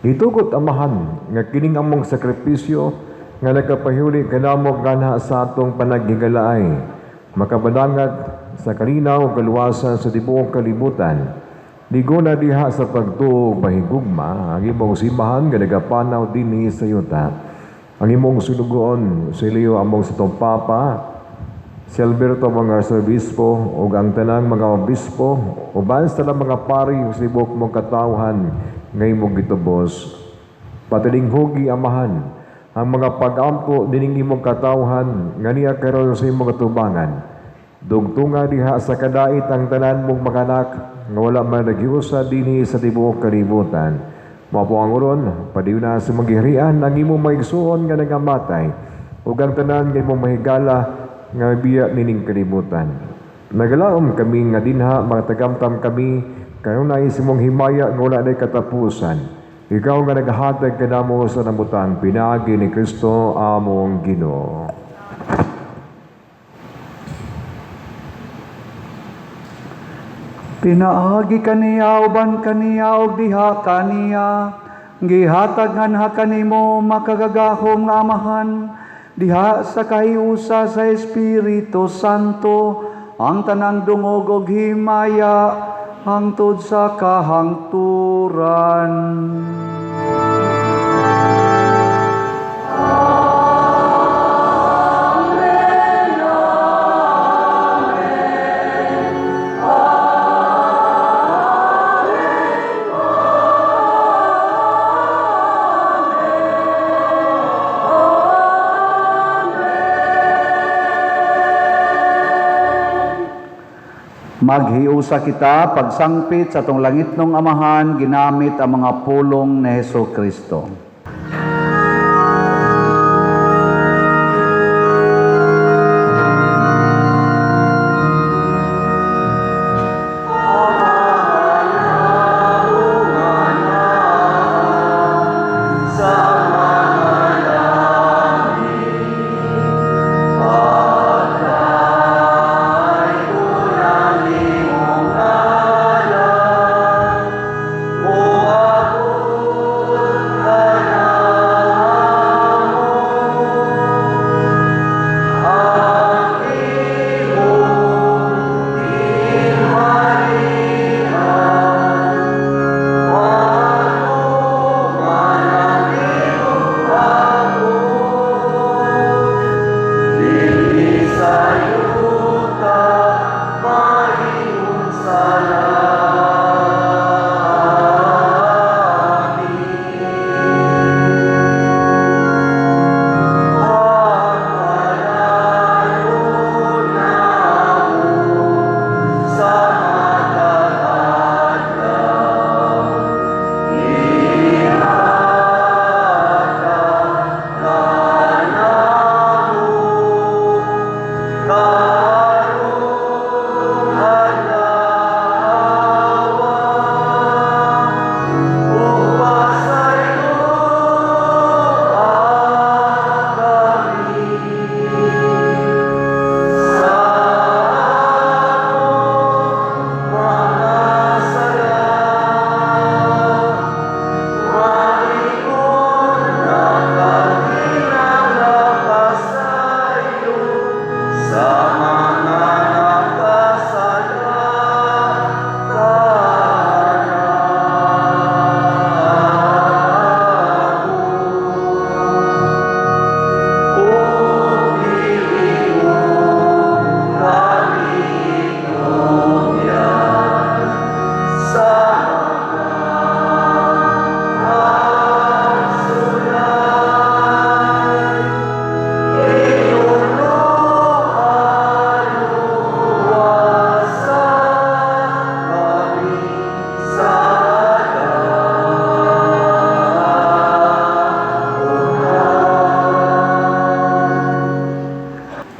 Speaker 5: Gitugot Amahan nga kining among sakripisyo nga nagkapahuli kanamo nganha sa atong panaghigalaay, makapadangat sa kalinaw ug kaluwasan sa tibuok kalibutan. Liguna diha sa pagtuo ug pahigugma ang imong simbahan nga nagapanaw dinhi sa yuta. Ang imong sulugoon si Leo among sa itong Papa, si Alberto mga arsobispo ug ang tanang mga obispo uban sa tanang mga pari ug sa tibuok mong katawhan nga imong gitubos. Patilinghugi Amahan ang mga pag-ampo dining imong katawhan nga niya karon sa imong katubangan. Dugtunga diha sa kadait ang tanan mong mga anak nga wala man naghiusa dinhi sa tibuok kalibutan. Mao po ang uron, padayon sa imong giharian ang imong mga igsuon nga nagamatay ug ang tanan nga imong mahigala nga biya nining kalibutan. Nagalaom kami nga dinha matagamtam kami kanunay sa imong himaya nga wala nay katapusan. Ikaw nga naghatag kanamo sa namutang pinaagi ni Kristo among Ginoo.
Speaker 2: Pinaagi kaniya uban kaniya og diha kaniya, gihatag nganha kanimo makagagahom nga Amahan diha sa kahiusa sa Espiritu Santo ang tanang dungog og himaya hangtod sa kahangturan.
Speaker 1: Maghiusa kita pagsangpit sa atong langitnong Amahan ginamit ang mga pulong ni Heso Kristo.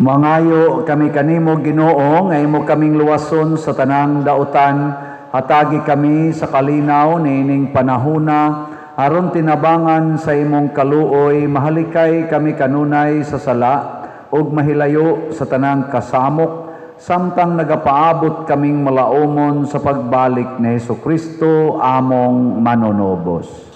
Speaker 1: Mangayo kami kanimo Ginoo nga imo kaming luwason sa tanang dautan, hatagi kami sa kalinaw niining panahuna aron tinabangan sa imong kaluoy mahalikay kami kanunay sa sala ug mahilayo sa tanang kasamok samtang nagapaabot kaming malaumon sa pagbalik ni Hesukristo among manunubos.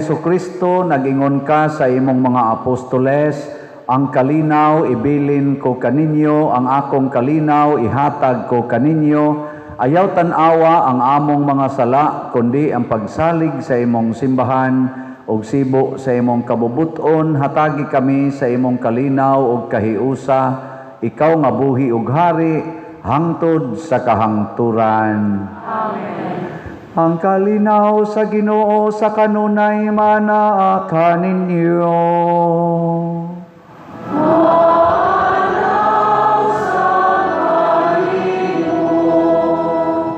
Speaker 1: Hesukristo, nagingon ka sa imong mga apostoles, "Ang kalinaw ibilin ko kaninyo, ang akong kalinaw ihatag ko kaninyo. Ayaw tan-awa ang among mga sala, kundi ang pagsalig sa imong simbahan ug sibo sa imong kabubuton, hatagi kami sa imong kalinaw ug kahiusa, ikaw nga buhi ug hari hangtod sa kahangturan."
Speaker 2: Ang kalinaw sa Ginoo sa kanunay manaa kaninyo.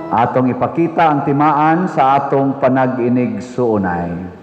Speaker 1: Atong ipakita ang timaan sa atong panag-inig-suunay.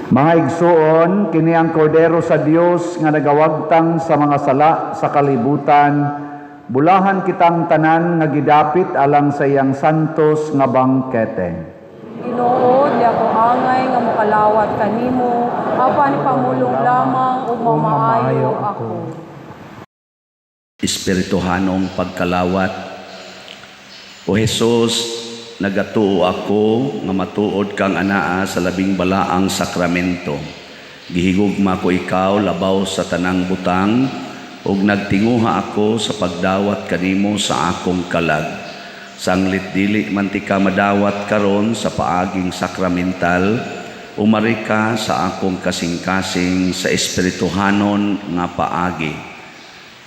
Speaker 1: Mga igsuon, kini ang kordero sa Dios nga nagawagtang sa mga sala sa kalibutan. Bulahan kitang tanan nga gidapit alang sa iyang santos nga bangkete.
Speaker 3: Ginoo, di ako angay nga mokalawat kanimo, apan ipamulong lamang ug mamaayo ako.
Speaker 6: Espirituhanong pagkalawat. O Hesus, nagatuo ako nga matuod kang anaa sa labing balaang sakramento. Gihigugma ko ikaw labaw sa tanang butang ug nagtinguha ako sa pagdawat kanimo sa akong kalag. Sanglit dili man ti ka madawat karon sa paaging sakramental, umari ka sa akong kasing-kasing sa espirituhanon nga paagi.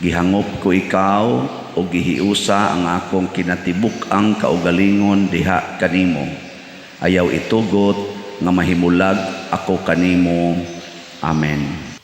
Speaker 6: Gihangop ko ikaw o gihiusa ang akong kinatibuk-ang kaugalingon diha kanimo. Ayaw itugot nga mahimulag ako kanimo. Amen.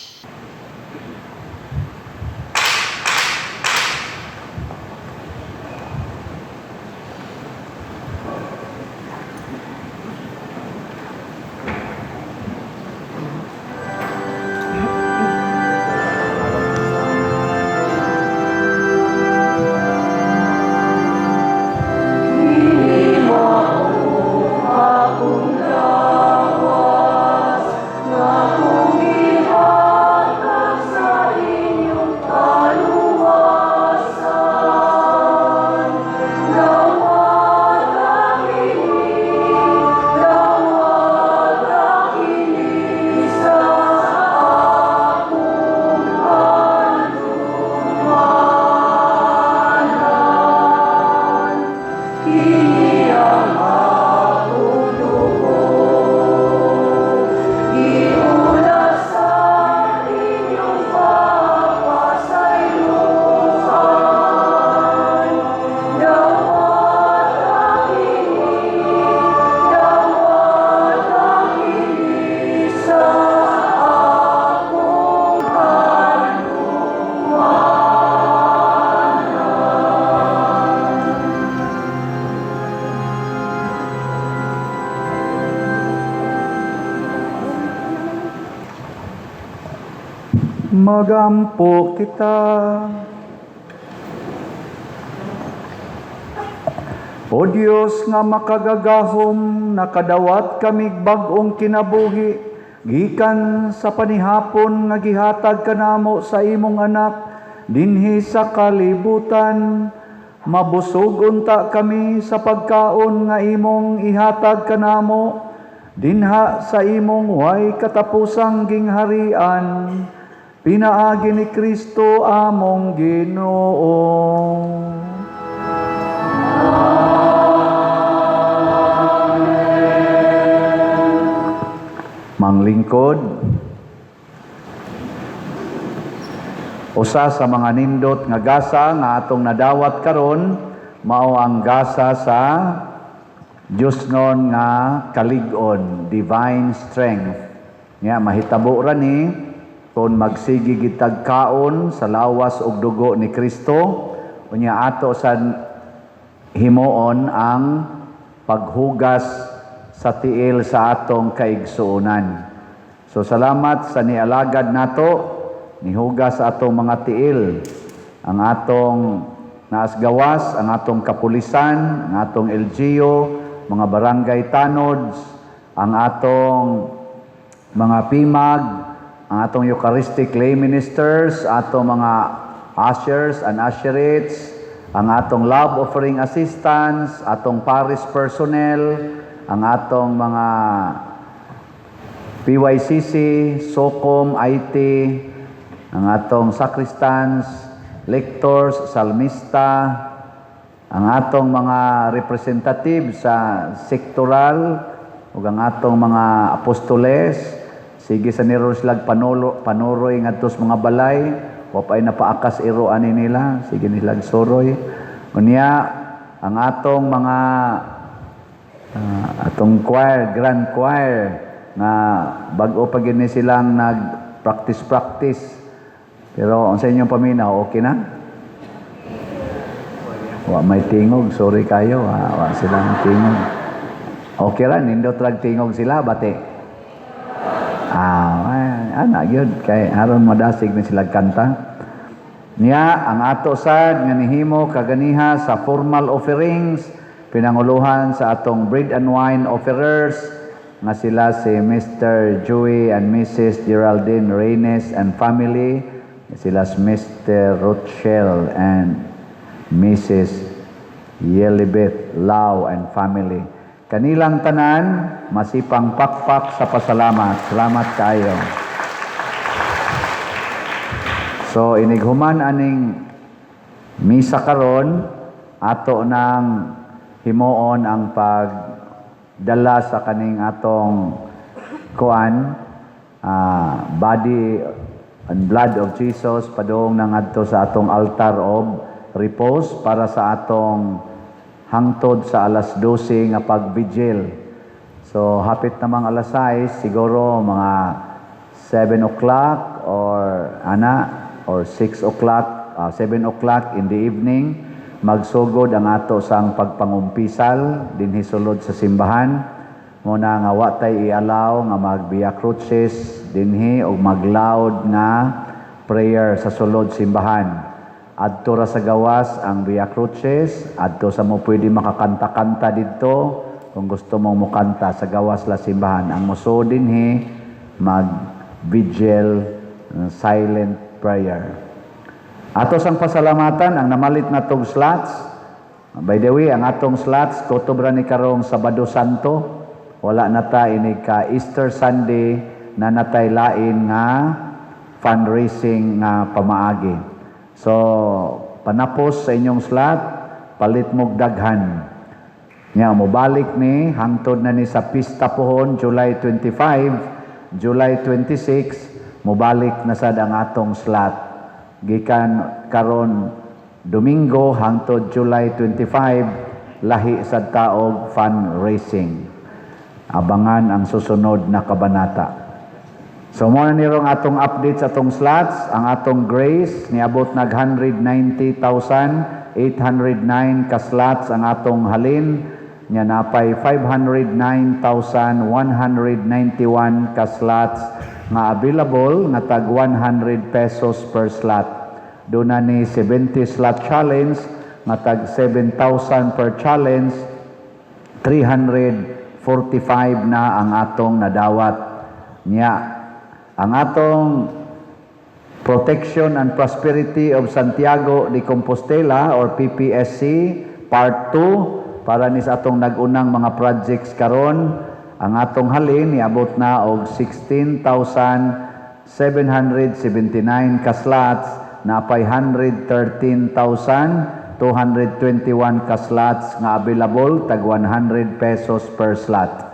Speaker 2: Magampo kita. O Dios nga makagagahom, nakadawat kamig bag-ong kinabuhi, gikan sa panihapon nga gihatag kanamo sa imong anak, dinhi sa kalibutan. Mabusog unta kami sa pagkaon nga imong ihatag kanamo dinha sa imong way katapusang gingharian, pinaagi ni Kristo among Ginoo.
Speaker 1: Manglingkod, usa sa mga nindot nga gasa nga atong nadawat karon mao ang gasa sa Diosnon nga kalig-on, divine strength. Nya mahitabo ra ni kung magsige gitag kaon sa lawas ug dugo ni Kristo, unya ato sa himuon ang paghugas sa tiil sa atong kaigsuonan. So salamat sa nialagad nato, nihugas sa atong mga tiil, ang atong naasgawas, ang atong kapulisan, ang atong LGU, mga barangay tanods, ang atong mga PIMAG, ang atong Eucharistic lay ministers, atong mga ushers and usherettes, ang atong love offering assistants, atong parish personnel, ang atong mga PYCC, SOCOM, IT, ang atong sacristans, lectors, salmista, ang atong mga representative sa sektoral ug ang atong mga apostoles. Sige sa niro sila panolo, panuroy ngadto sa mga balay, wa pay napaakas iro ani nila, sige nila suroy. Unya ang atong mga atong choir, grand choir nga bag-o pa gini silang nag practice practice. Pero ang sa inyong paminaw, okay na? Wa may tingog, sorry kayo, ha? Wa silang tingog. Okay ra, nindot rag tingog sila, bati. Ah, ana gyud kay aron madasig ni sila kanta. Niya ang ato sad nga nihimo kaganiha sa formal offerings, pinanguluhan sa atong bread and wine offerers nga sila si Mr. Joey and Mrs. Geraldine Reynes and family, sila si Mr. Rothschild and Mrs. Yelibeth Lau and family. Kanilang tanan, masipang pakpak sa pasalamat. Salamat kayo. So inighuman aning misa karon, ato nang himuon ang pagdala sa kaning atong kuan, body and blood of Jesus padung na ngadto sa atong altar of repose para sa atong hangtod sa alas 12 nga pag-vigil. So hapit namang alas 6, siguro mga 7 o'clock or ana or 6 o'clock, 7 o'clock in the evening, magsugod ang ato sang pagpangumpisal dinhi sulod sa simbahan. Muna nga wa tay i-allow nga mag-Via Crucis dinhi o mag-loud nga prayer sa sulod simbahan. Adto ra sa gawas ang Via Crucis, adto sa mo pwede makakanta-kanta didto kung gusto mong mukanta sa gawas la simbahan. Ang muso dinhi mag-vigil, silent prayer. Ato sang pasalamatan ang namalit na tog slots. By the way, ang atong slots kutob ra ni karong Sabado Santo. Wala na ta ini ka Easter Sunday na natay lain nga fundraising nga pamaagi. So, panapos sa inyong slot, palit mog daghan. Nya mobalik ni hangtod na ni sa pista pohon July 25, July 26, mobalik na sad ang atong slot. Gikan karon Domingo hangtod July 25, lahi sad taog fundraising. Abangan ang susunod na kabanata. So mo na nirong atong update sa atong slots, ang atong grace niabot nag 190,809 ka slots ang atong halin, nya napay 509,191 ka slots nga available nga tag 100 pesos per slot. Doon na ni 70 slot challenge nga tag 7,000 per challenge, 345 na ang atong nadawat. Nya ang atong Protection and Prosperity of Santiago de Compostela or PPSC Part 2, para ni sa atong nag-unang mga projects karon, ang atong halin niabot na og 16,779 ka slots, napay 113,221 ka slots nga available, tag 100 pesos per slot.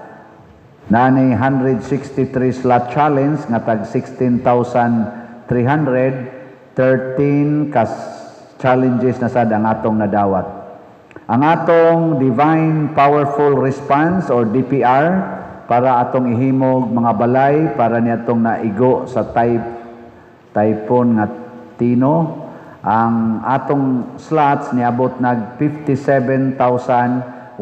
Speaker 1: Nani 163 slot challenge nga tag 16,313 ka challenges na sad ang atong nadawat. Ang atong Divine Powerful Response or DPR para atong ihimog mga balay para ni atong naigo sa typhoon nga Tino, ang atong slots niabot nag 57,155,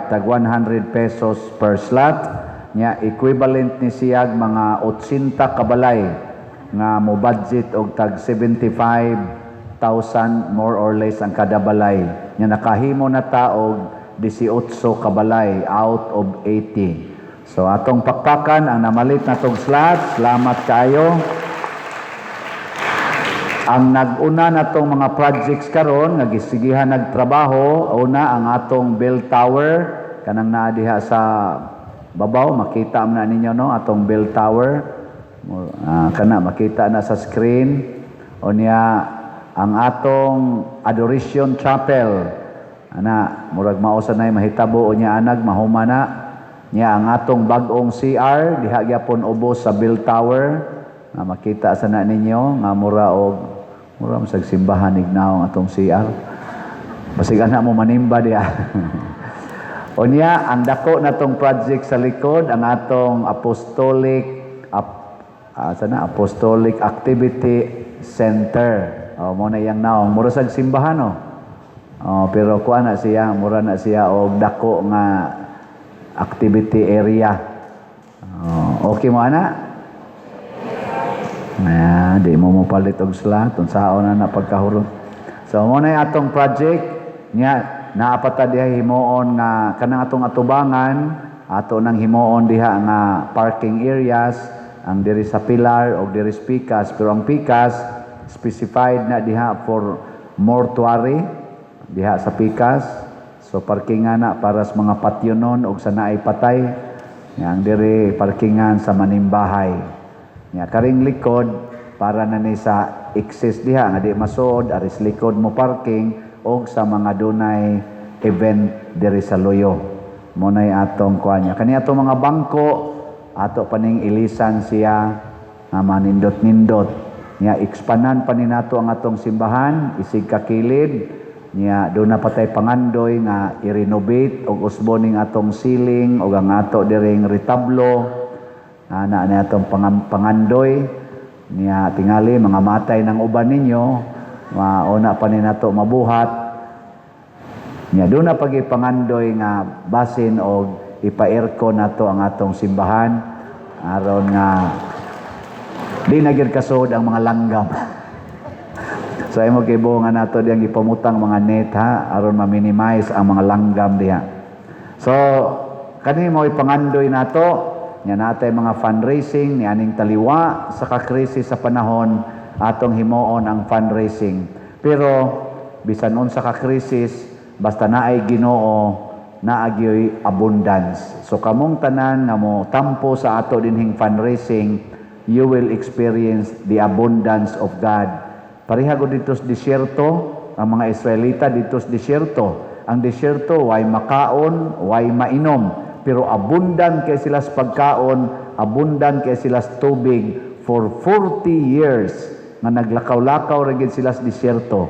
Speaker 1: tag 100 pesos per slot nya, equivalent ni siyag mga 80 kabalay nga mo budget og tag 75,000 more or less ang kada balay nya. Nakahimo na ta og 18 kabalay out of 80. So atong pakpakan ang namalit na tong slots. Salamat kaayo. Ang nag-una na tong mga projects karon nga gisigihan nagtrabaho, una ang atong bell tower, kanang naa diha sa babaw, makita man na ninyo, no, atong bell tower. Kana makita na sa screen. Unya ang atong Adoration Chapel ana, murag mao sa nay mahitabo unya anag mahuma na niya. Ang atong bag-ong CR diha gyapon ubos sa bell tower nga makita sa na ninyo nga mura man sag simbahan ignaw ang atong CR, basig ana mo manimba diha. Unya ang dako natong project sa likod, ang atong apostolic sana Apostolic Activity Center. Oh, mo na iyang naong, mura sag simbahan, no. Oh, pero kuha na siya, mura na siya og dako nga activity area. Oh, okay mo ana? Ayan, di mo mo palit og slot unsaon na na pagkahurot. So mo na yung atong project nya, naa pa ta diha himuon nga kanang atong atubangan, ato nang himuon diha nga parking areas, ang diri sa Pilar og diri sa Pikas, pero ang Pikas specified na diha for mortuary diha sa Pikas. So parkingan na para sa mga patyonon og sa naay patay. Nya ang diri parkingan sa manimbahay. Nya karing likod para na ni sa access diha nga di masuod, aris likod mo parking og sa mga dunay event diri sa Luyo. Mo nay atong kuan niya. Kani atong mga bangko, ato paning ilisan siya nga manindot-nindot. Nya ekspanan pa ni nato ang atong simbahan isig kakilid. Nya do na patay pangandoy nga i-renovate og usbon ning atong ceiling og ang ato diring retablo. Ana na atong pangandoy niya. Tingali mga matay ng uban ninyo, mauna pa ni nato mabuhat. Niya do na pagipangandoy nga basin og ipa-aircon nato ang atong simbahan aron nga di na gyud kasuod ang mga langgam. So imo kibo nga nato diyang ipamutang mga net ha, aron ma-minimize ang mga langgam diha. So kani mo ipangandoy nato. Nya natay mga fundraising ni aning taliwa sa kakrisis sa panahon, atong himuon ang fundraising. Pero bisan unsa ka krisis, basta naay Ginoo, naagyoy abundance. So kamong tanan nga mo tampo sa ato dinhing fundraising, you will experience the abundance of God. Pareha gud dito sa disyerto, ang mga Israelita dito sa disyerto. Ang disyerto, way makaon, way mainom. Pero abundant kay sila sa pagkaon, abundant kay sila sa tubig for 40 years nga naglakaw-lakaw ra gid sila sa disyerto.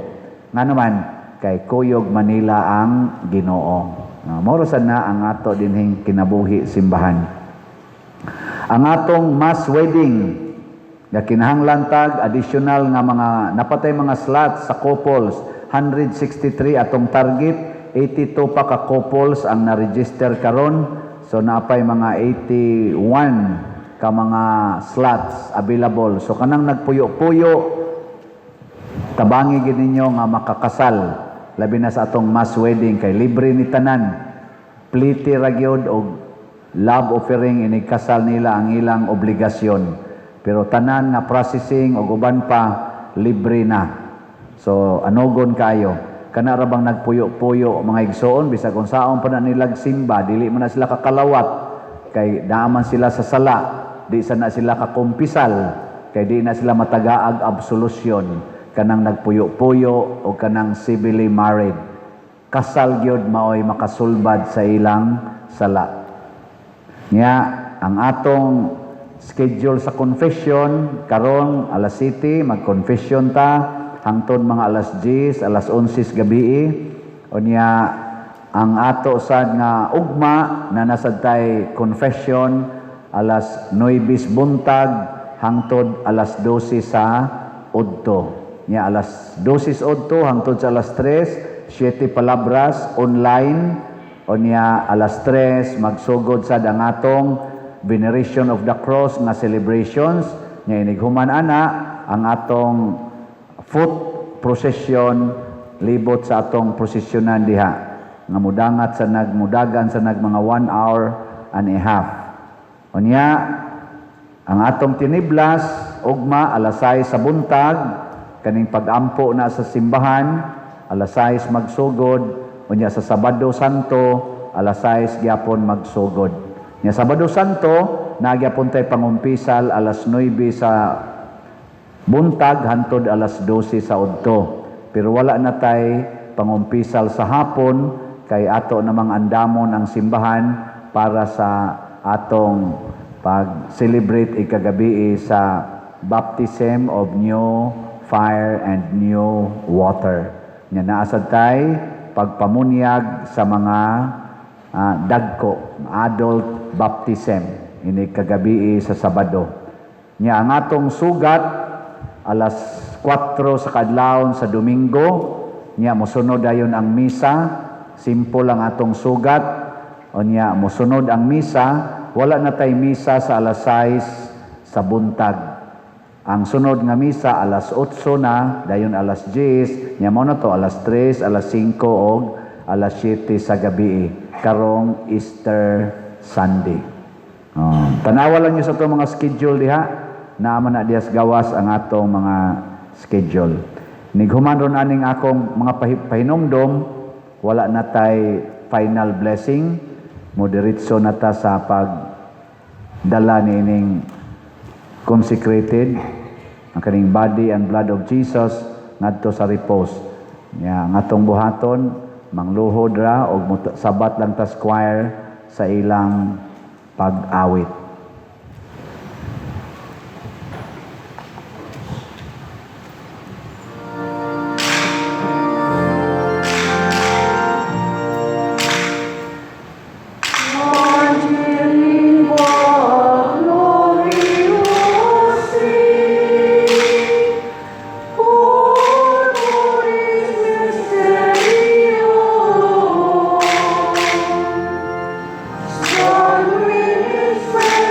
Speaker 1: Nga naman, kay kuyog Manila ang Ginoo. Moro sad na ang ato dinhing kinabuhi simbahan. Ang atong mass wedding nga kinahanglan tag additional nga mga napatay mga slots sa couples, 163 atong target, 82 pa ka couples ang na-register karon, so naapay mga 81 ka mga slots available. So kanang nagpuyo-puyo, tabangi gid ninyo nga makakasal, labi na sa atong mass wedding kay libre ni tanan, pliti ra gyud og love offering inig kasal nila ang ilang obligasyon. Pero tanan nga processing og uban pa, libre na. So anugon kayo. Kana ra bang nagpuyo-puyo, mga igsoon, bisag unsaon pa na nilag simba, dili man na sila kakalawat kay naa man sila sa sala, di sa na sila kakumpisal kay di na sila matagaag absolution, kanang nagpuyo-puyo o kanang civilly married. Kasal gyud maoy makasulbad sa ilang sala. Nya ang atong schedule sa confession karon, alas 7 mag-confession ta hangtod mga alas 10, alas 11 gabi. Unya ang ato sad nga ugma na nasad tay confession alas 9 buntag hangtod alas 12 sa udto. Nya alas 12 udto hangtod sa alas 3, 7 palabras online. Unya alas 3 magsugod sad ang atong veneration of the cross nga celebrations. Nya inighuman ana ang atong foot procession libot sa atong prosesyonan diha nga mudangat sa nagmudagan sa nag mga 1 hour and a half. Unya ang atong tiniblas ugma alas 6 sa buntag, kaning pagampo na sa simbahan, alas 6 magsugod. Unya sa Sabado Santo, alas 6 gyapon magsugod. Nya Sabado Santo nagyapon tay pangumpisal alas 9 sa buntag hantod alas 12 sa udto. Pero wala na tay pangumpisal sa hapon kay ato namang andamon ang simbahan para sa atong pag-celebrate ikagabi sa baptism of new fire and new water. Nya naasad tay pagpamunyag sa mga dagko, adult baptism ini kagabi sa Sabado. Nya ang atong sugat alas 4 sa kadlawon sa Domingo. Nya mosunod dayon ang misa, simple lang atong sugat. Unya mosunod ang misa, wala na tay misa sa alas 6 sa buntag. Ang sunod nga misa alas 8 na, dayon alas 10, nya mo na to alas 3, alas 5 og alas 7 sa gabi karong Easter Sunday. Oh, tanawa lang niyo sa itong mga schedule diha, naa man na diha sa gawas ang atong mga schedule. Nighuman ron aning akong mga pahinumdom, wala na tay final blessing, modiretso na ta sa pagdala niining consecrated ang kaning body and blood of Jesus ngadto sa repose. Nya ang atong buhaton, mangluhod ra og sabat lang ta choir sa ilang pag-awit.
Speaker 7: Sanguinis.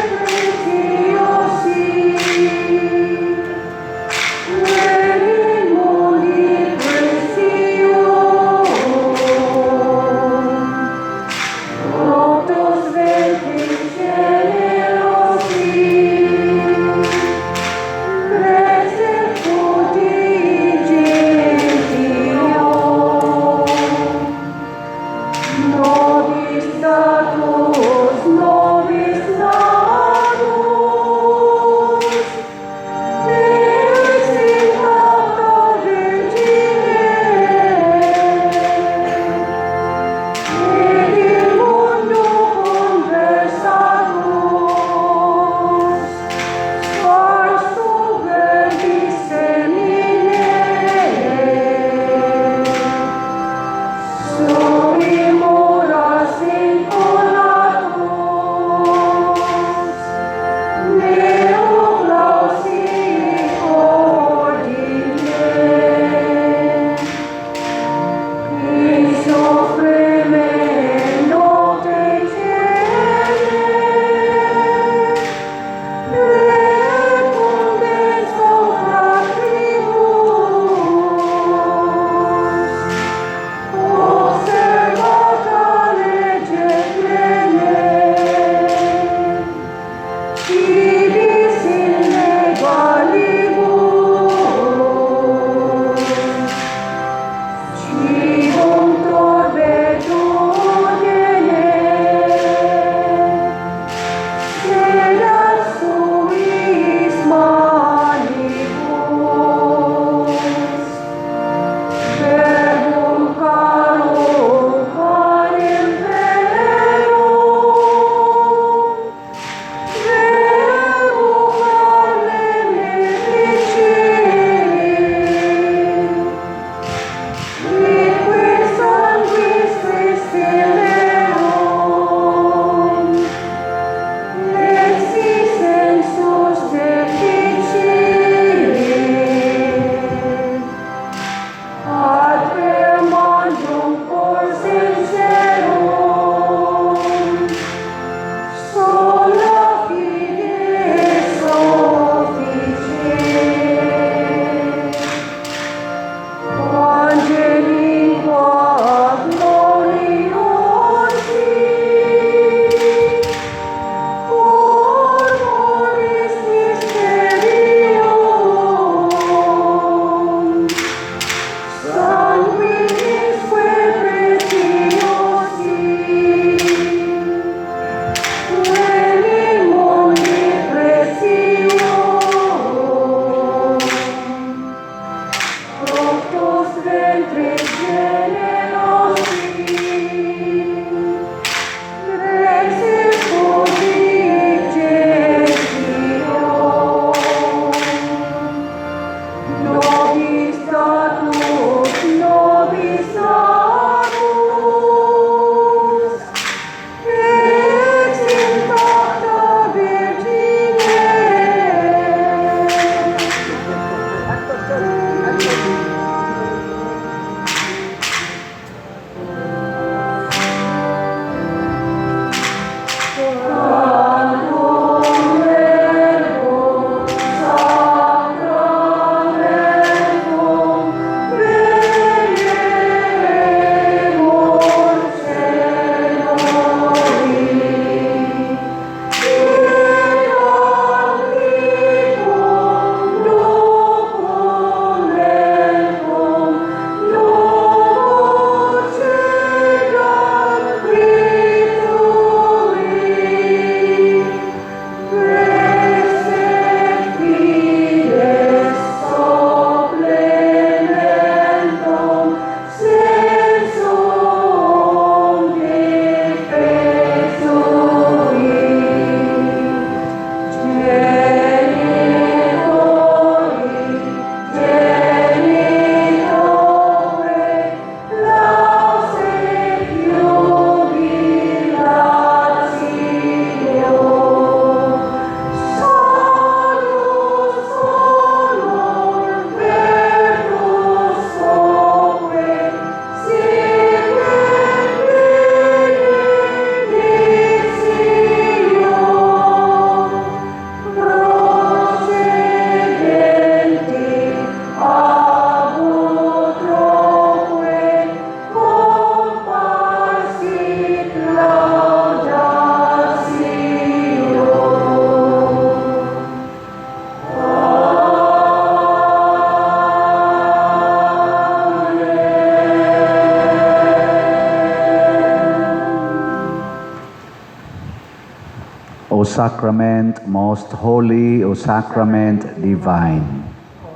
Speaker 1: O sacrament most holy, O sacrament divine,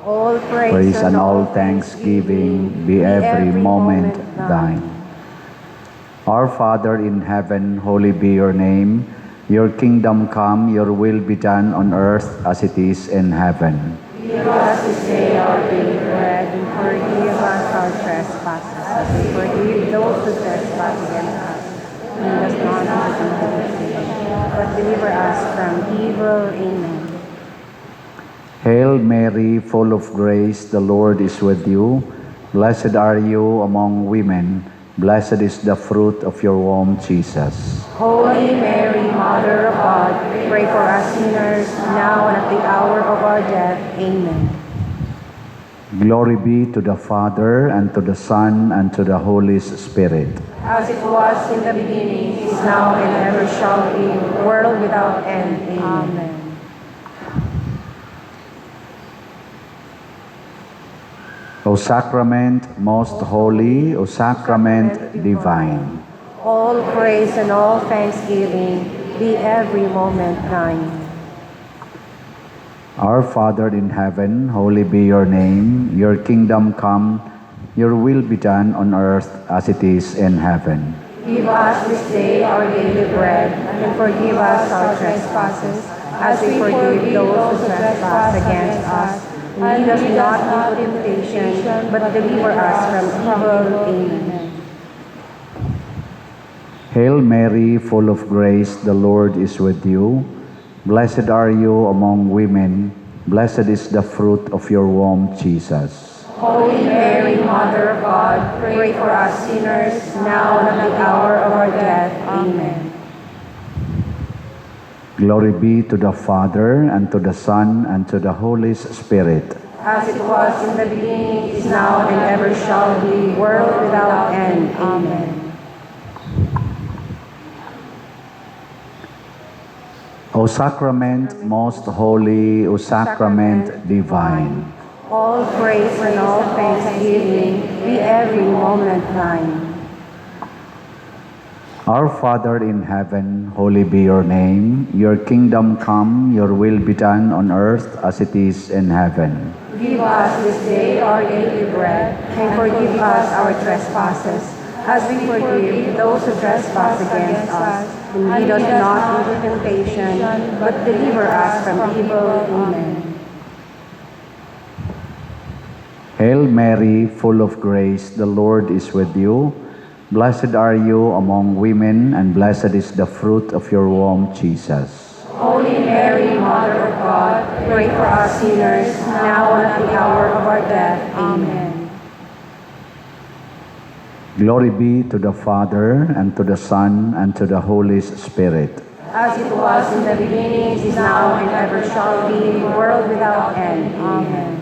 Speaker 7: all praise,
Speaker 1: praise and all thanksgiving be every moment thine. Our Father in heaven, holy be your name. Your kingdom come, your will be done on earth as it is in heaven.
Speaker 7: Give us this day our daily bread, and forgive us our trespasses, as we forgive those who trespass against us. Lead us not into temptation, but deliver us from evil. Amen.
Speaker 1: Hail Mary, full of grace, the Lord is with you. Blessed are you among women. Blessed is the fruit of your womb, Jesus.
Speaker 7: Holy Mary, Mother of God, pray for us sinners, now and at the hour of our death. Amen.
Speaker 1: Glory be to the Father, and to the Son, and to the Holy Spirit.
Speaker 7: As it was in the beginning, is now, and ever shall be, world without end. Amen.
Speaker 1: O sacrament most holy, O sacrament divine,
Speaker 7: all praise and all thanksgiving be every moment thine.
Speaker 1: Our Father in heaven, holy be your name. Your kingdom come, your will be done on earth as it is in heaven.
Speaker 7: Give us this day our daily bread, and forgive us our trespasses, as we forgive those who trespass against us. Lead us not into temptation, but deliver us from evil. Amen.
Speaker 1: Hail Mary, full of grace, the Lord is with you. Blessed are you among women. Blessed is the fruit of your womb, Jesus.
Speaker 7: Holy Mary, Mother of God, pray for us sinners, now and at the hour of our death. Amen.
Speaker 1: Glory be to the Father, and to the Son, and to the Holy Spirit.
Speaker 7: As it was in the beginning, is now, and ever shall be, world without end. Amen.
Speaker 1: O sacrament most holy, O sacrament divine,
Speaker 7: all praise and all thanksgiving be every moment thine.
Speaker 1: Our Father in heaven, holy be your name. Your kingdom come, your will be done on earth as it is in heaven.
Speaker 7: Give us this day our daily bread, and forgive us our trespasses, as we forgive those who trespass against us. And lead us not into temptation, but deliver us from evil. Amen.
Speaker 1: Hail Mary, full of grace, the Lord is with you. Blessed are you among women, and blessed is the fruit of your womb, Jesus.
Speaker 7: Holy Mary, Mother of God, pray for us sinners, now and at the hour of our death. Amen.
Speaker 1: Glory be to the Father, and to the Son, and to the Holy Spirit.
Speaker 7: As it was in the beginning, is now, and ever shall be, world without end. Amen.